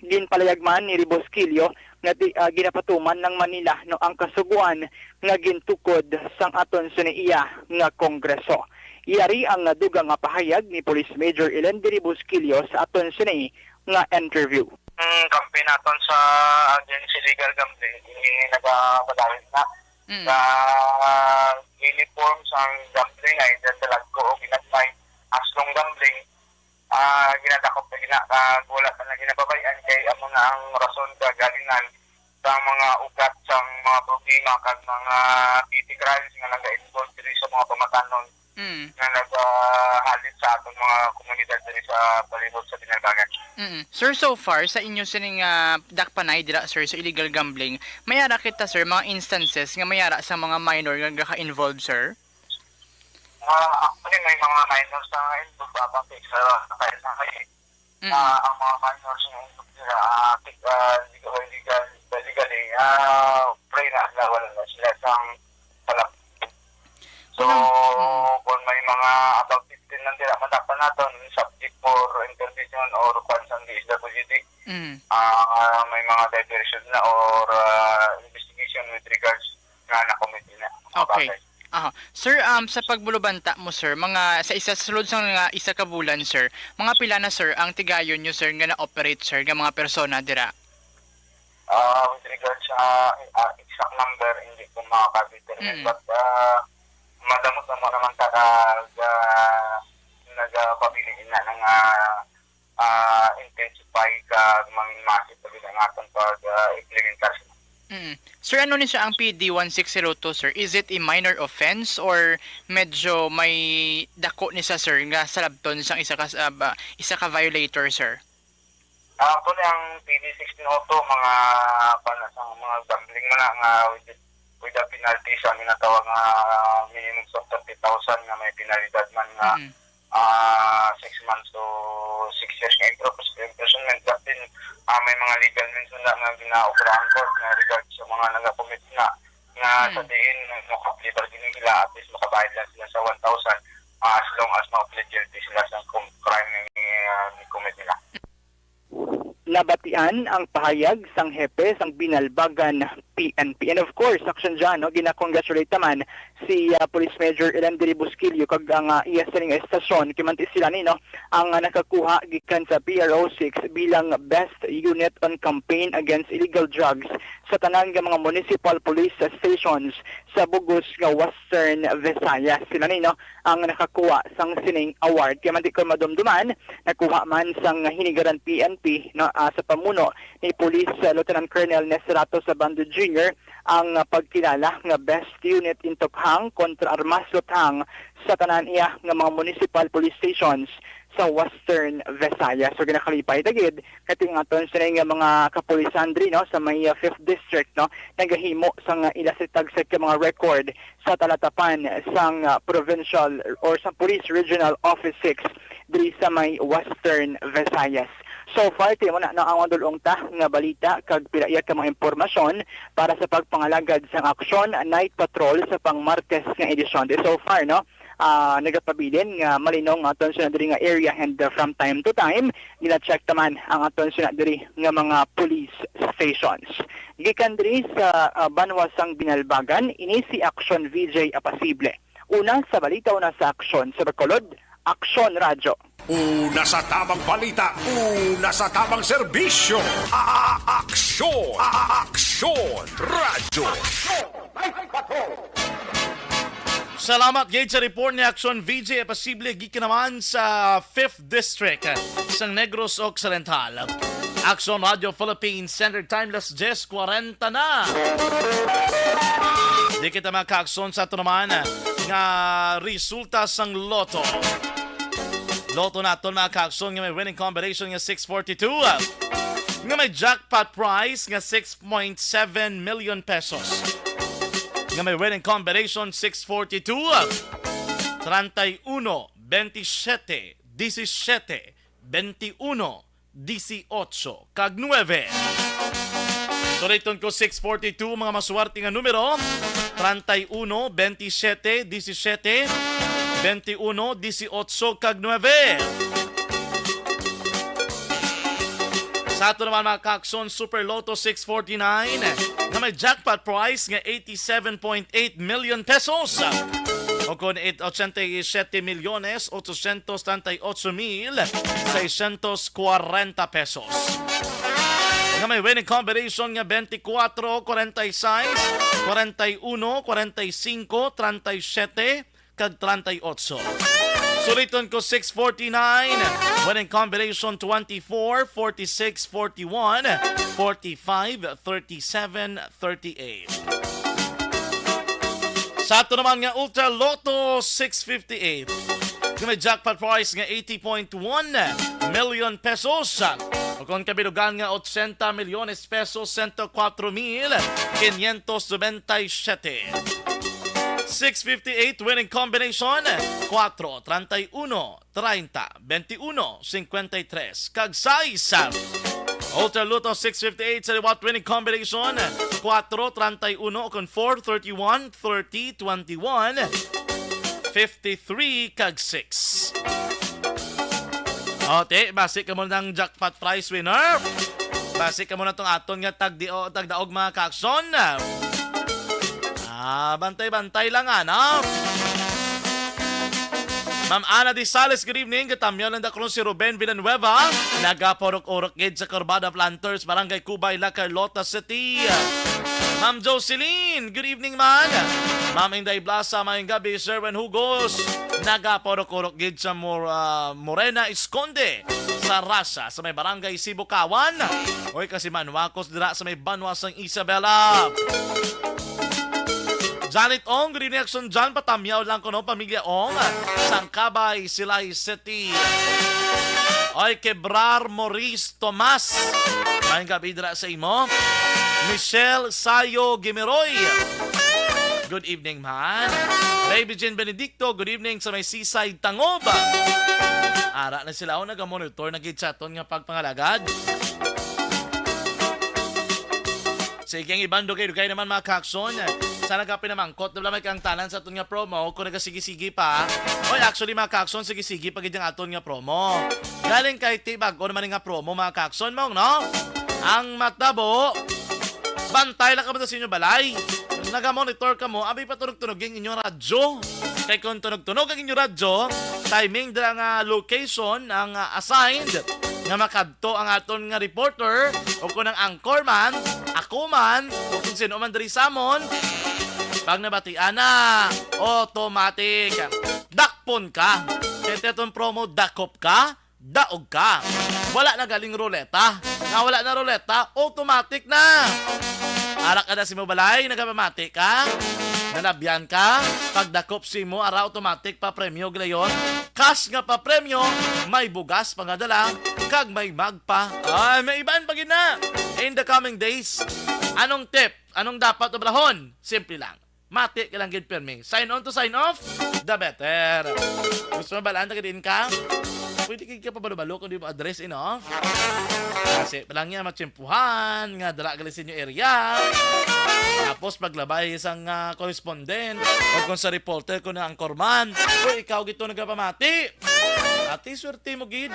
Ginpalayag man ni Rebosquillo nga ti, ah, ginapatuman ng Manila, no, ang kasugoan nga gintukod sang aton sini iya nga Kongreso. Yari ang dugang nga pahayag ni Police Major Elen Diri Busquillo sa aton sini nga interview. Ang kampi naton sa against illegal gambling, ini nagapadayon na. Mm. Sa uniform sang gambling, either dalagko o ginagmay, aslong gambling, ah, ginadakop na gina-, ah, wala pa na ginababay-an kay amo na ang rason kagalingan sang mga ugat sang mga problema kag mga petty crimes nga naga-involve diri sa mga pamatanon Mm. nga nagahalit sa aton mga komunidad diri sa palibot sa Binalbagan. Mm. Sir, so far, sa inyo sining, ah, dakpanay dira, sir, sa illegal gambling, may ara kita, sir, mga instances nga may ara sa mga minor nga gaka-involve, sir? Ah, actually, may mga minors na involved, ah, pati sa, sa, sa, Mm. ah, ang mga minors na involved nila, ah, tik-, ah, legal, legal, legally, ah, free na sila, wala na sila sang palap. So, Kung ang, mm. kung may mga about fifteen lang dira, madakpan naton, subject for intervention or kwan sang D S W D, Mm. ah, may mga diversion na or, ah, investigation with regards nga na-commit na mga Okay. bagay. Aha. Sir, um, sa pagbulubanta mo, sir, mga sa isa, sulod sa nga isa ka bulan, sir, mga pila na, sir, ang tigayon nyo, sir, nga na-operate, sir, nga mga persona dira? Ah, with regards sa, ah, exact number, hindi ko makaka-determine. Mm. But, ah, madamo na mo naman ka, ka, nagapabilin na nga, ah, intensify ka, mangin massive pa gid ang atong pag, ah, implementar. Mm. Sir, ano ni siya ang P D one six zero two, sir? Is it a minor offense or medyo may dako ni siya, sir, nga salabton sang isa ka, ah, ba, isa ka violator, sir? Ah, actually, ang P D sixteen oh two, mga, kuwan na, sa mga gambling man na, nga with, with a penalty sa ginatawag nga minimum of thirty thousand nga may penalidad man nga, Mm. ah, six months to six years nga impro-, imprisonment. But then, ah, may mga legal means na nga ginaobra ang court nga regard sa mga nagakomit na, nga Mm. sa diin, maka-plea bargaining sila, at least makabayad lang sila sa one thousand, ah, as long as ma-plead guilty sila sa kum-, crime nga, ah, ni-commit nila. Nabatian ang pahayag sang hepe sang Binalbagan P N P. And of course, Action John, no, gina-congratulate naman si, ah, Police Major Elandry Busquillo kag ang, ah, iya sining estasyon, kay manti sila ni, no, ang, ah, nakakuha gikan sa P R O six bilang Best Unit on Campaign Against Illegal Drugs sa tanan nga mga municipal police stations sa bug-os nga Western Visayas. Sila ni, no, ang nakakuha sang sining award. Kay manti kon madumduman, nakuha man sang Hinigaran P N P, no, ah, sa pamuno ni Police, ah, Lieutenant Colonel Nesrato Sabando Junior ang, ah, pagkilala nga Best Unit in Tukhang kontra Armas Luthang sa tanan iya nga mga municipal police stations sa Western Visayas. So, ginakalipay ta gid kay ang aton sini nga mga kapulisan diri, no, sa may, ah, Fifth District, no, nagahimo sang, ah, ila sa tagsag ka mga record sa talatapan sang, ah, provincial or sa Police Regional Office six diri sa may Western Visayas. So far, kay mo na, na ang madulong ta nga balita kag pila iya ka mga impormasyon para sa pagpangalagad sang aksyon Night Patrol sa pang Martes nga edisyon. Di so far, no, ah, nagapabilin nga malinong aton sa diri nga area, and, ah, from time to time, gina-check taman ang aton sina diri nga mga police stations. Gikan diri sa, ah, banwa sang Binalbagan, ini si Action V J Apasible. Una sa balita, una sa aksyon sa Bacolod, Aksyon Radyo. Una sa tamang balita, una sa tamang serbisyo. A-, a-, aksyon, a-, a-, aksyon, radyo. Salamat gid sa report ni Action V J Apasible gikan naman sa Fifth District, eh, sang Negros Occidental. Action Radio Philippines Standard Time, las diyes kwarenta na. Di kita makakson sa ito naman nga resulta sang Lotto. Lotto naton, mga kakson, nga may winning combination nga six forty-two, nga may jackpot prize nga six point seven million pesos, nga may winning combination six forty-two, treinta y uno, veintisiete, diecisiete, veintiuno, dieciocho, kag nuebe. Suliton ko, six forty-two, mga maswerte nga numero, treinta y uno, veintisiete, diecisiete, veintiuno, dieciocho, kag nuebe. Sa ato naman, mga kakson, Super Lotto six forty-nine, nga may jackpot prize nga eighty-seven point eight million pesos, o kon eight, ochenta y siete milyones, ochocientos treinta y ocho mil seiscientos cuarenta pesos, nga may winning combination nga twenty-four, forty-six, forty-one, forty-five, thirty-seven, kag treinta y ocho. Suliton ko, six forty-nine, winning combination twenty-four, forty-six, forty-one, forty-five, thirty-seven, thirty-eight. Sa ato naman nga Ultra Lotto six fifty-eight, nga may jackpot prize nga eighty point one million pesos, o kon kabilugan nga ochenta milyones pesos, sento kuwatro mil quinientos nobenta y siete. Six fifty-eight winning combination, kuwatro, treinta y uno, treinta, veintiuno, cincuenta y tres, kag sais. Ultra Lotto six fifty-eight sa liwat winning combination, kuwatro, treinta y uno, kon four, thirty-one, thirty, twenty-one, fifty-three, kag six. O, te, basi kamo ng jackpot prize winner. Basi kamo na tong aton nga tagdi-, o, tagdaog, mga kakson. Ah, bantay-bantay lang, ano? Ma'am Ana Disales, good evening. Katamyaw lang dakron si Ruben Villanueva. Nagapurok-urok gid sa Corbada Planters, Barangay Cubay, La Carlota City. Ma'am Jocelyn, good evening, man. Ma'am Inday Blasa, maayong gabi, Sir Wen Hugos. Nagapurok-urok gid sa Mor-, ah, Morena Esconde, sa Rasa, sa may Barangay Sibukawan. Oy, kasi manwakos dira sa may Banwa sang Isabela. Janet Ong, good evening, Action John. Patamyaw lang ko, no, pamilya Ong. Sangkabay, Silay City. Oy, Quebrar Maurice Tomas. Maayong gabi dira sa imo. Michelle Sayo Gimiroy. Good evening, man. Baby Jean Benedicto, good evening sa may Seaside Tangob. Ara na sila, oh, nagamonitor na gid sa aton nga pagpangalagad. Sige, ang iban dugay-dugay naman, mga ka-action. Sana ka pinamangkot, wala may kang tanan sa aton nga promo kung nagasigi-sigi pa. Oy, actually, mga ka-action, sige-sigi pa gid ang aton nga promo. Galing kay Tibag, o naman nga promo, mga ka-action mo, no? Ang matabo, bantay lang ka ba sa inyong balay? Naga-monitor ka mo, abi pa tunog-tunog yung inyong radyo. Kay kung tunog-tunog ang inyong radyo, timing dira nga location ang, ah, assigned nga makadto ang aton nga reporter o kung ang anchor man, ako man, o kung sino man diri sa amon. Pag nabatian na, automatic. Dakpon ka. Kaya itong promo, dakop ka, daog ka. Wala na galing ruleta. Nga wala na ruleta, automatic na. Ara ka na sa imo balay, nagapamati ka, nalabyan ka, pagdakop sa imo, ara, automatic pa premyo, glayon. Cash nga pa premyo, may bugas pa nga dala, kag may magpa. Ay, may iban pa gid na. In the coming days, anong tip? Anong dapat obrahon? Simple lang. Mati ka lang gid pirmi. Sign on to sign off, the better. Gusto mo balaan ta ka diin ka? Pwede ka pabalo-balo kung di mo address, ino? Kasi pa lang yan, matsimpuhan, nga dala gali sa inyo area. Tapos paglabay isang, ah, correspondent o kung sa reporter ko na ang korman, o ikaw gito nagapamati. Ati, swerte mo gid.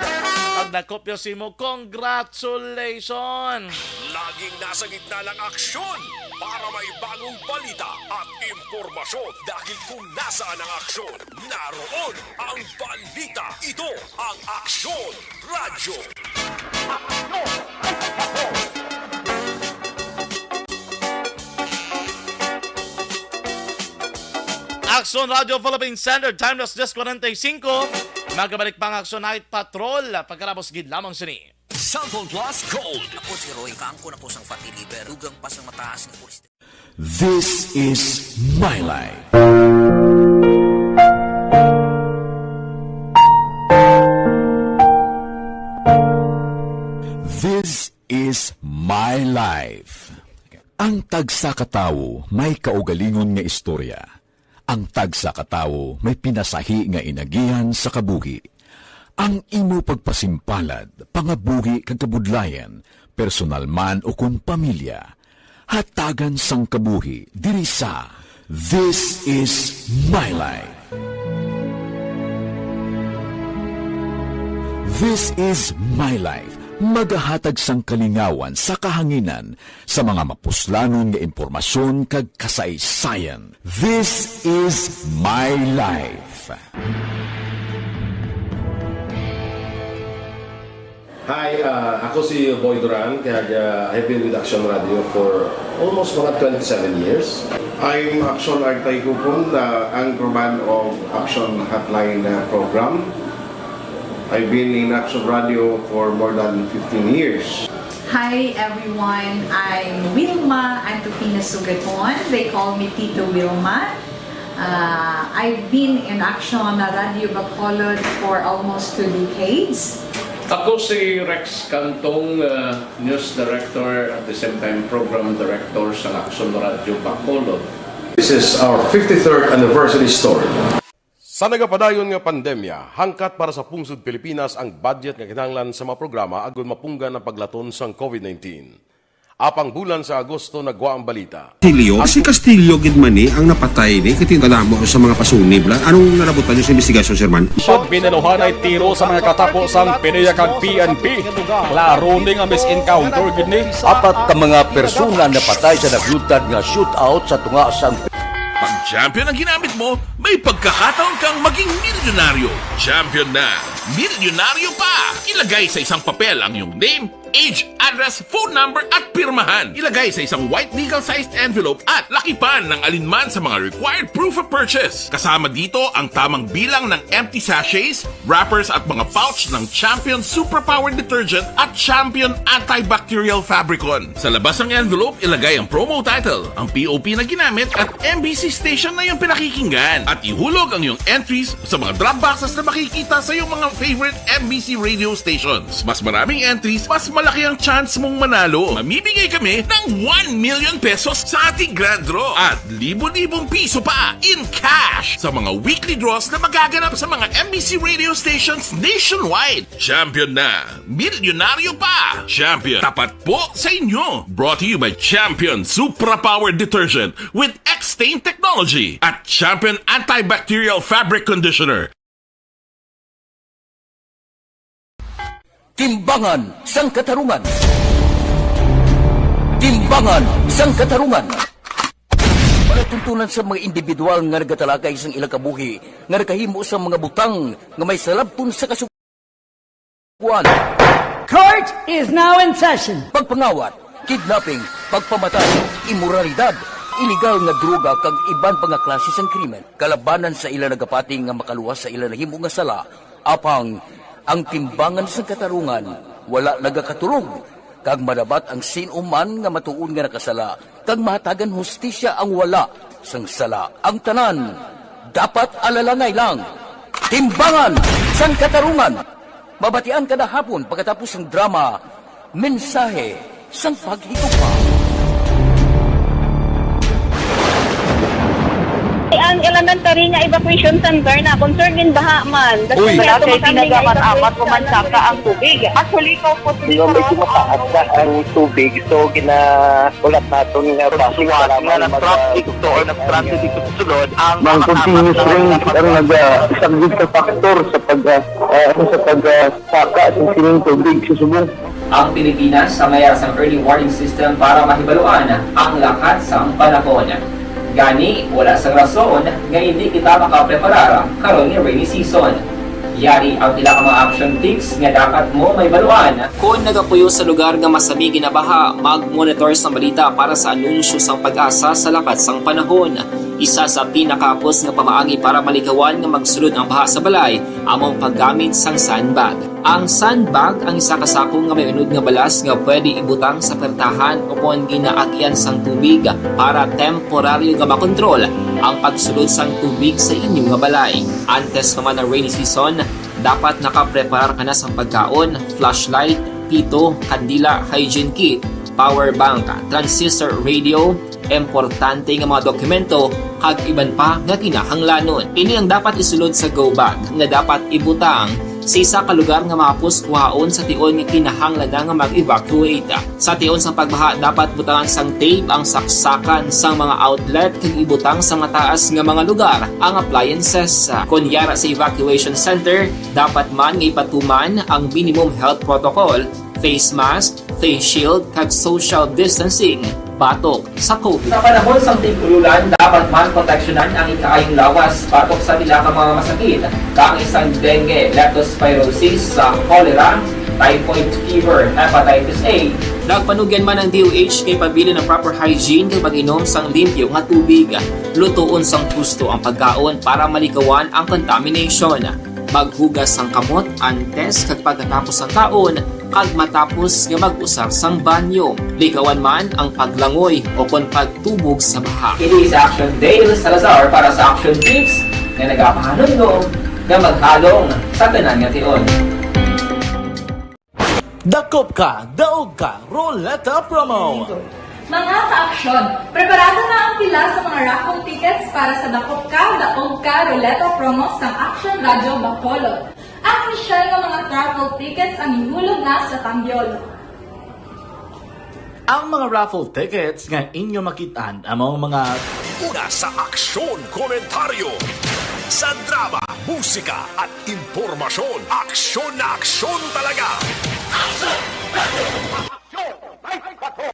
Pag nakopya si mo, congratulations! Laging nasa gitna ng aksyon para may bagong balita at impormasyon. Dahil kung nasaan ang aksyon, naroon ang balita. Ito ang Aksyon Radyo. Aksyon Radyo Philippine Standard Time, alas diyes kwarenta y singko. Magabalik pa ang Aksyon Night Patrol pagkatapos gid lamang sini. Cellphone Plus Gold. Ako si Roy, kaangkon ako sang fatty liver, dugang pa sang mataas nga kolesterol. This is my life. This is my life. Ang tagsa ka tawo may kaugalingon nga istorya. Ang tagsa ka tawo may pinasahi nga inagihan sa kabuhi. Ang imo pagpasimpalad, pangabuhi kag kabudlayan, personal man ukon pamilya, hatagan sang kabuhi diri sa This Is My Life. This Is My Life, magahatag sang kalingawan sa kahanginan sa mga mapuslanon nga impormasyon kag kasaysayan. This Is My Life. Hi, uh, ako si Boy Duran, kag, uh, I've been with Action Radio for almost mga twenty-seven years. I'm Action Artay Kupon, the anchorman of Action Hotline, uh, program. I've been in Action Radio for more than fifteen years. Hi everyone, I'm Wilma Antupina Sugaton. They call me Tito Wilma. Uh, I've been in Action Radio Bacolod for almost two decades. Ako si Rex Cantong, uh, news director, at the same time program director sa Action Radio Bacolod. This is our fifty-third anniversary story. Sa nagapadayon nga pandemya, hangkat para sa pungsod Pilipinas ang budget nga kinahanglan sa mga programa agud mapunggan ang paglaton sang COVID nineteen. Apang bulan sa Agosto nagwa ang balita. Castillo? Ah, si Castillo gid man ni ang napatay ni, kay kadamo sa mga pasunib lang. Anong nalabutan niyo sa investigasyon, Sir Man? Pag binaluhan ay tiro sa mga katapo sang PDEA kag P N P. Klaro ni nga mis-encounter gid ni. Apat ka mga persona napatay sa naglutad nga shootout sa tunga sang Pag champion ang ginamit mo, may pagkakataon kang maging milyonaryo. Champion na, milyonaryo pa! Ilagay sa isang papel ang iyong name, age, address, phone number, at pirmahan. Ilagay sa isang white legal-sized envelope at lakipan ng alinman sa mga required proof of purchase. Kasama dito ang tamang bilang ng empty sachets, wrappers, at mga pouch ng Champion Superpower Detergent at Champion Antibacterial Fabricon. Sa labas ng envelope, ilagay ang promo title, ang P O P na ginamit, at M B C station na iyong pinakikinggan. At ihulog ang iyong entries sa mga drop boxes na makikita sa iyong mga favorite M B C radio stations. Mas maraming entries, mas malaki ang chance mong manalo. Mamimigay kami ng one million pesos sa ating grand draw at libo-libong piso pa in cash sa mga weekly draws na magaganap sa mga M B C radio stations nationwide. Champion na! Milyonaryo pa! Champion, tapat po sa inyo! Brought to you by Champion Supra Power Detergent with X-Stain Technology at Champion Antibacterial Fabric Conditioner. Timbangan sang Katarungan. Timbangan sang Katarungan. Palatuntunan sa mga individual nga nagatalakay sang ilang kabuhi nga nakahimo sang mga butang nga may salabton sa kasugoan. Court is now in session. Pagpangawat, kidnapping, pagpamatay, imoralidad, iligal nga droga kag iban pa nga klase sang krimen kalabanan sa ila nagapati nga makaluwas sa ila nahimo nga sala, apang ang timbangan sang katarungan wala nagakatulog, kag madabat ang sin-o man nga matuod nga nakasala, kag mahatagan hustisya ang wala sang sala. Ang tanan dapat alalangay lang. Timbangan sang Katarungan. Mabatian kada hapon pagkatapos sang drama, Mensahe sang Paghigugma. Ang elementary nga evacuation center na concern din baha man. Uy. Wala kay tinaga man amat ko man saka ang tubig. Actually, ko po Pero medyo mataas na ang tubig, so ginaulat naton nga basi Suwat para nga man mag- nag-traffic to or nag-transit dito sa sulod ang Mang mga continuous tapat na rain ang nagpasok. Nagasaglit sa factor sa pag, ah, ah, sa pag, ah, saka sa sining tubig sa subong. Ang Pilipinas sa mayar sang early warning system para mahibaluan ang lakat sang panahon. Gani, wala sang rason nga indi kita makapreparar karon nga rainy season. Yari ang pila ka mga action tips nga dapat mo mahibaluan. Kon nagapuyo sa lugar nga masami ginabaha, mag-monitor sang balita para sa anunsyo sang PAGASA sa lakat sang panahon. Isa sa pinakahapos nga pamaagi para malikawan nga magsulod ang baha sa balay amo ang paggamit sang sandbag. Ang sandbag ang isa ka sako nga may unod nga balas nga pwede ibutang sa pertahan ukon ginaagian sang tubig para temporaryo nga makontrol ang pagsulod sang tubig sa inyo nga balay. Antes pa man ang rainy season, dapat nakapreparar ka na sang pagkaon, flashlight, pito, kandila, hygiene kit, power bank, transistor radio, importante nga mga dokumento, kag iban pa nga kinahanglanon. Ini ang dapat isulod sa go bag nga dapat ibutang sa isa ka lugar nga mahapos kuhaon sa tion nga kinahanglan na nga mag-evacuate. Sa tion sang pagbaha, dapat butangan sang tape ang saksakan sang mga outlet kag ibutang sa mataas nga mga lugar ang appliances. Kon yara sa evacuation center, dapat man nga ipatuman ang minimum health protocol, face mask, face shield, kag social distancing batok sa COVID. Sa panahon sang tig-ululan, dapat man proteksyonan ang ikaayong lawas batok sa pila ka mga masakit, kaangay sang dengue, leptospirosis, sa cholera, typhoid fever, hepatitis A. Nagpanugyan man ang D O H kay pabilin ang proper hygiene kag pag-inom sang limpyo nga tubig. Lutoon sang husto ang pagkaon para malikawan ang contamination. Maghugas sang kamot antes kag pagkatapos sang kaon, kag matapos nga mag-usar sang banyo. Likawan man ang paglangoy o kon pagtubog sa baha. Ini si Action Dale Salazar para sa Action Tips nga nagapahanumdom nga maghalong sa tanan nga tion. Dakop ka, daog ka, Roleta Promo! Mga ka-aksyon, preparado na ang pila sa mga raffle tickets para sa Dakop Ka, Daog Ka, Roleta Promo sang Action Radio Bacolod. Ang opisyal nga mga raffle tickets ang ihulog na sa Tambiol. Ang mga raffle tickets nga inyo makit-an amo ang mga Una sa aksyon, komentaryo. Sa drama, musika, at impormasyon, aksyon na aksyon talaga. Aksyon! Aksyon! May bato!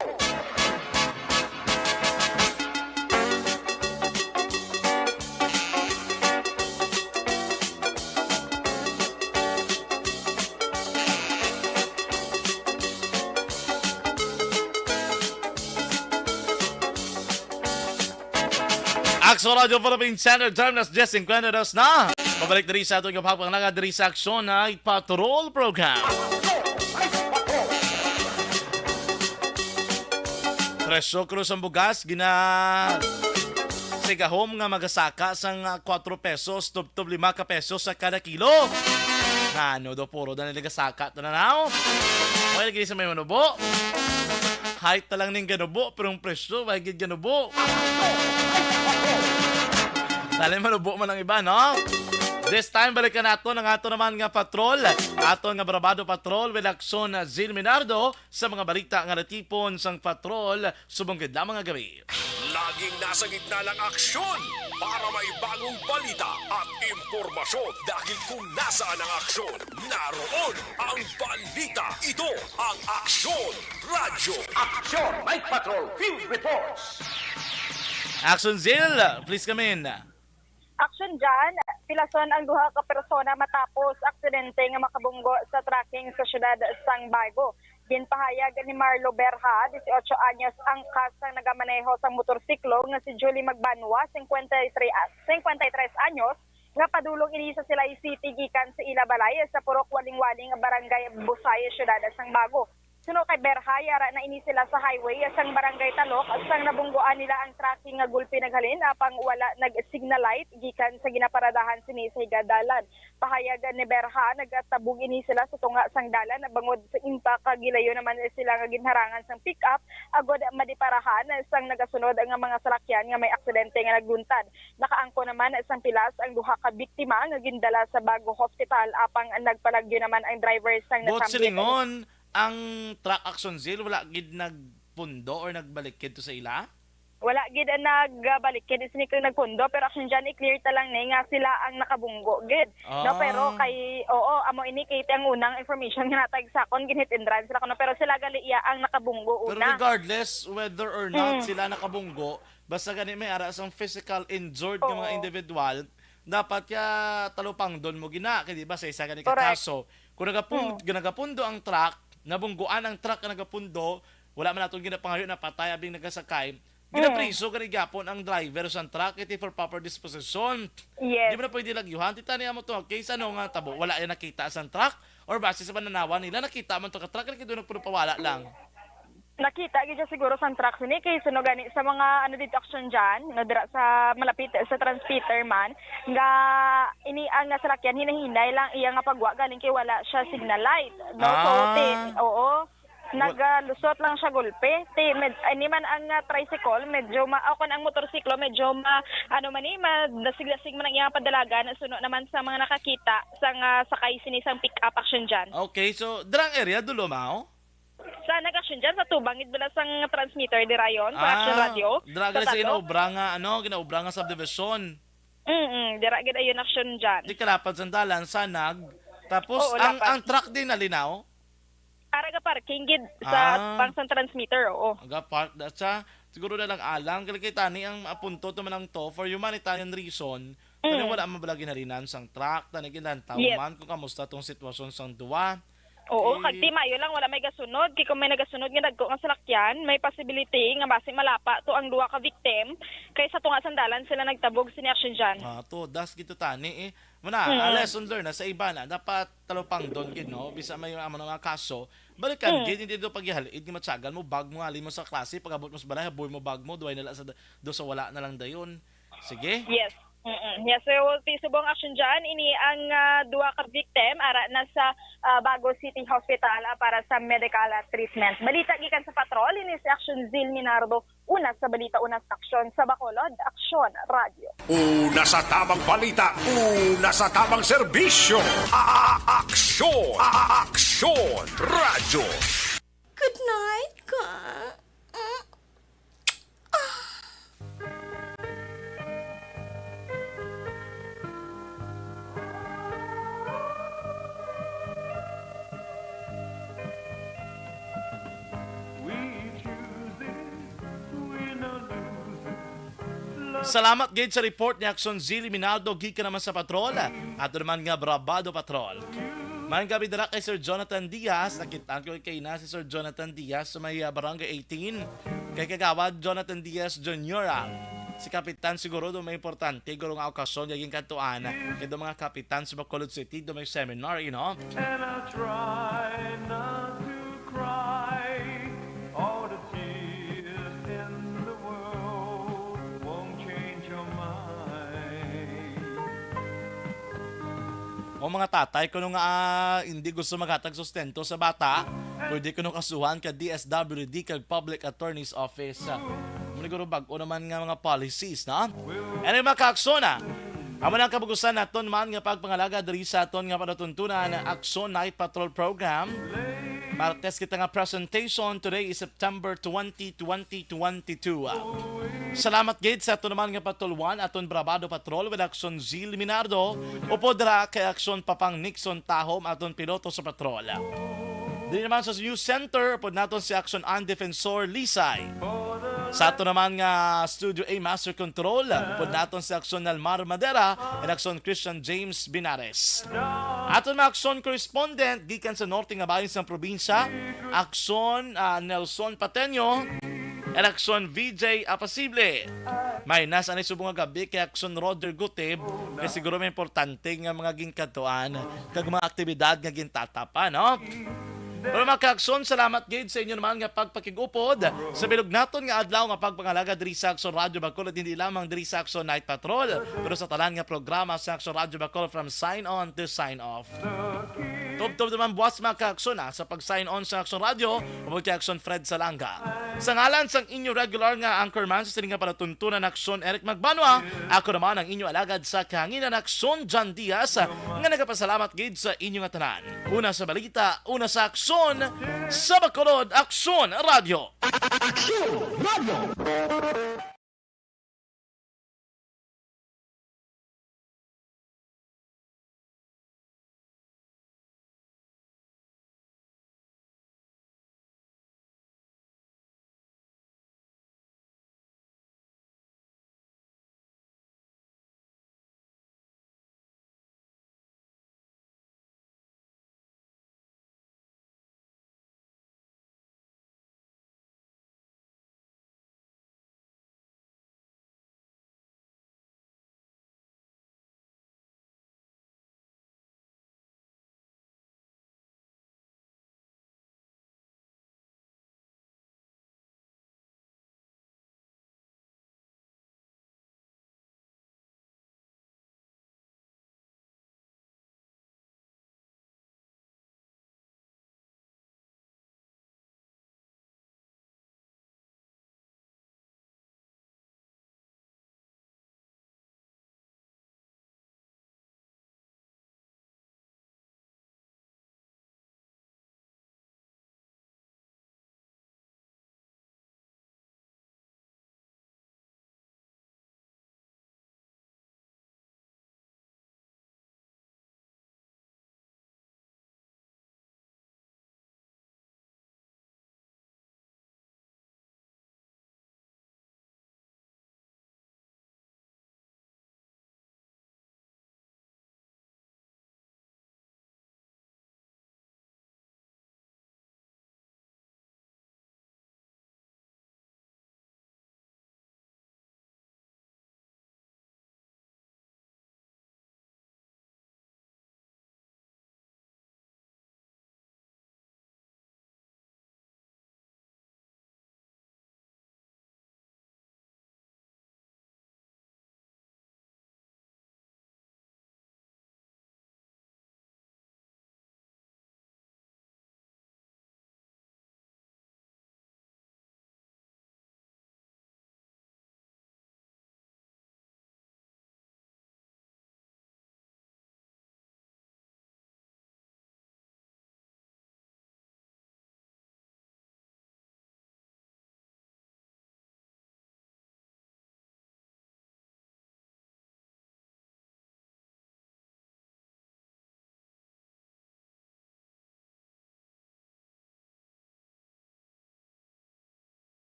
Aksyon Radyo Philippine Standard Time, alas diyes singkwenta y dos na. Pabalik diri sa aton kapagpanglaga diri sa Aksyon Night Patrol Program. Presyo krus ang bugas, gina sigahom nga magasaka sang, ah, kuwatro pesos, tubtob lima ka pesos sa kada kilo. Ngano do puro na nila gasaka? Tanaw. Okay lagi sa may manubo. Height na lang ning ganubo, pero ang presyo, may gid ganubo. Dali, manubo man ang iba, no? This time, balikan nato ang ato naman nga patrol. Ato nga Brabado Patrol with Aksyon Zil Minardo sa mga balita nga natipon sang patrol subong gid lamang nga gabi. Laging nasa gitna ng aksyon para may bagong balita at impormasyon, dahil kung nasaan ang aksyon, naroon ang balita. Ito ang Aksyon Radyo. Action Night Patrol Field Reports. Action Zil, please come in. Action dyan, pilason ang duha ka persona matapos aksidente nga makabunggo sa trucking sa siyudad sang Bago. Ginpahayag ni Marlo Berha, dieciocho anyos, ang kas sang nagamaneho sang motorsiklo nga si Julie Magbanwa, cincuenta y tres, cincuenta y tres anyos, nga padulong ini sa Silay City gikan sa ila balay sa Purok Waling-Waling, Barangay Busay, Siyudad sang Bago. Suno kay Berha, yara na ini sila sa highway sang Barangay Talok sang nabunggoan nila ang trucking nga gulpi naghalin, apang wala nag-signal light gikan sa ginaparadahan sini sa higad dalan. Pahayag ni Berha, nagatabog ini sila sa tunga sang dalan bangod sa impact, kag gilayo naman sila nga ginharangan sang pick-up agod madiparahan sang nagasunod nga mga salakyan nga may aksidente nga nagluntad. Nakaangkon naman sang pilas ang duha ka biktima nga gindala sa Bago Hospital, apang nagpalagyo naman ang driver sang Buot nasambit. Silingon, ang truck, Action Zil, wala gid nagpundo or nagbalikid to sa ila? Wala gid ang nagbalikid, is ni kung nagpundo, pero Action dyan, i-clear ta lang ni nga sila ang nakabunggo gid. No, pero Ah. kay, oo, amo ini kay ang unang information nga natag sa akon, ginhit-inran sila kuno, pero sila gali iya ang nakabunggo Pero una. Regardless whether or not Mm. sila nakabunggo, basta gani may ara sang physical injured nga mga Oo. individual, dapat ya talupangdon mo gina, kay di ba sa isa gani ka Correct. kaso, kung nagapun-, Mm. nagapundo ang truck, nabungguan ang truck nga nagapundo, wala man naton ginapangayo na patay abing nagasakay, Mm. ginapriso gani gyapon ang driver sang truck, iti for proper disposition. Yes. Di mo na pwede lagyuhan. Tita, niya mo to, case ano nga tabo, wala yan nakita sang truck? Or base sa pananawan nila, nakita man to ka truck, kaya doon nagpapawala lang. Nakita gid siya siguro sang truck sini, kay suno gani sa mga ano dito, Action dyan, nga dira sa malapit sa transmitter man, nga ini ang nga salakyan, hinay-hinay lang iya nga pagwa, galing kay wala siya signal light, no? So, Ah. ti-, oo. Wa- Nagalusot lang siya gulpi. Ti, med-, ini man ang, ah, tricycle, medyo ma-, o, kung ang motorsiklo, medyo ma-, ano man ni, madasig-dasig man ang iyang padalagan, suno naman sa mga nakakita sang, ah, sakay sini sang pick-up, Action dyan. Okay, so, dirang area, dulo, mao? Sa nag-Action dyan, sa tubang gid bala sang transmitter dirayon, sa Action Ah, Radio, dira sa gid sa Talok. Ginaobra nga, ano, ginaobra nga subdivision. Mm-mm, dira gid ayon, Action dyan. Di kalapad sang dalan, sanag. Tapos, Oo, ang, lapad. Ang truck din, nalinaw? Ara ga parking gid sa Ah. pang sang transmitter, oo. Aga park, that's a, siguro na lang alang, kaya kita ni ang apunto to man ang to, for humanitarian reason, Mm. Tani wala man bala ginhalinan sang truck, tani ginlantaw Yes. man kung kamusta tong sitwasyon sang duwa. Oo, Eh, kag ti mayo lang wala may gasunod, kay kung may nagasunod nga dagko nga salakyan, may possibility nga basi malapa to ang duha ka victim, kay sa tunga sang dalan sila nagtabog sini, Action dyan. Ah, to, das gito tani eh. Muna, Mm. ah, lesson learned na sa iba na, dapat talupangdon gid, no? Bisa may amo na nga kaso, balikan Mm. gid, hindi to pagihal-id nga matyagan mo, bag mo, ali mo sa klase, pag-abot mo sa balay, haboy mo bag mo, duway na lang sa, do sa wala na lang dayon. Sige. Yes. Mm-mm. Yes, so, ti subong, Action dyan, ini ang, ah, duha ka victim ara na sa, ah, Bago City Hospital, ah, para sa medical, ah, treatment. Balita gikan sa patrol, ini si Action Zil Minardo, una sa balita, una sa aksyon, sa Bacolod, Aksyon Radio. Una sa tamang balita, una sa tamang serbisyo. A-, a-, aksyon, a-, a-, aksyon, radyo. Good night, ka. Mm. Ah. Salamat gid sa report ni Action Zilly Minaldo gikan naman sa patrol. Ato naman nga Brabado Patrol. Maayong gabi dira kay Sir Jonathan Diaz. Nakita ko kay na si Sir Jonathan Diaz sa may, ah, Barangay eighteen. Kay Kagawad Jonathan Diaz Junior, ah. Si kapitan siguro do may importante, guro nga okasyon nga ginkadtuan. Kay do mga kapitan sa Bacolod City, do may seminar, you know? And I try not to cry. All the tears in the world won't change your mind. O mga tatay, kuno nga ah, hindi gusto maghatag sustento sa bata, pwede kuno kasuhan ka D S W D kag Public Attorney's Office. Muna guro bag-o naman nga mga policies, no? Anyway, mga kaaksyon, ah. Amo na ang kabugusan naton man nga pagpangalaga diri sa aton nga panatuntunan, Aksyon Night Patrol Program. Martes kita nga presentation. Today is September twenty, twenty twenty-two. Salamat gid sa aton naman nga patulwan, aton Brabado Patrol with Aksyon Zil Minardo, upod ra kay Aksyon Papang Nixon Tahom, aton piloto sa patrol. Diri naman sa News Center, upod naton si Aksyon An Defensor Lisay. Sa ato naman nga Studio A Master Control, upod naton si Aksyon Nalmar Madera and Aksyon Christian James Binares. Aton mga Aksyon correspondent gikan sa norte nga bahin sang probinsya, Aksyon ah, Nelson Pateño, and Aksyon V J Apasible. May nas ani subong nga gabi kay Aksyon Roger Gutib, kay siguro may importante nga mga ginkadtuan kag mga aktibidad nga gintatapa, no? Pero mga kaaksyon, salamat gid sa inyo naman nga pagpakig-upod sa bilog naton nga adlaw nga pagpangalaga diri sa Aksyon Radyo Bacolod, hindi lamang diri sa Aksyon Night Patrol, pero sa tanan nga programa sa Aksyon Radyo Bacolod, from sign on to sign off. Tubtob naman buwas, mga kaaksyon, ah, sa pag-sign on sa Aksyon Radyo, upod kay Aksyon Fred Salanga. Sa ngalan sang inyo regular nga anchorman sa sini nga palatuntunan, Aksyon Eric Magbanwa, ako naman ang inyo alagad sa kahanginan, Aksyon John Diaz, nga nagapasalamat gid sa inyo nga tanan. Una sa balita, una sa aksyon, sa Bacolod, Aksyon Radyo. Aksyon Radio.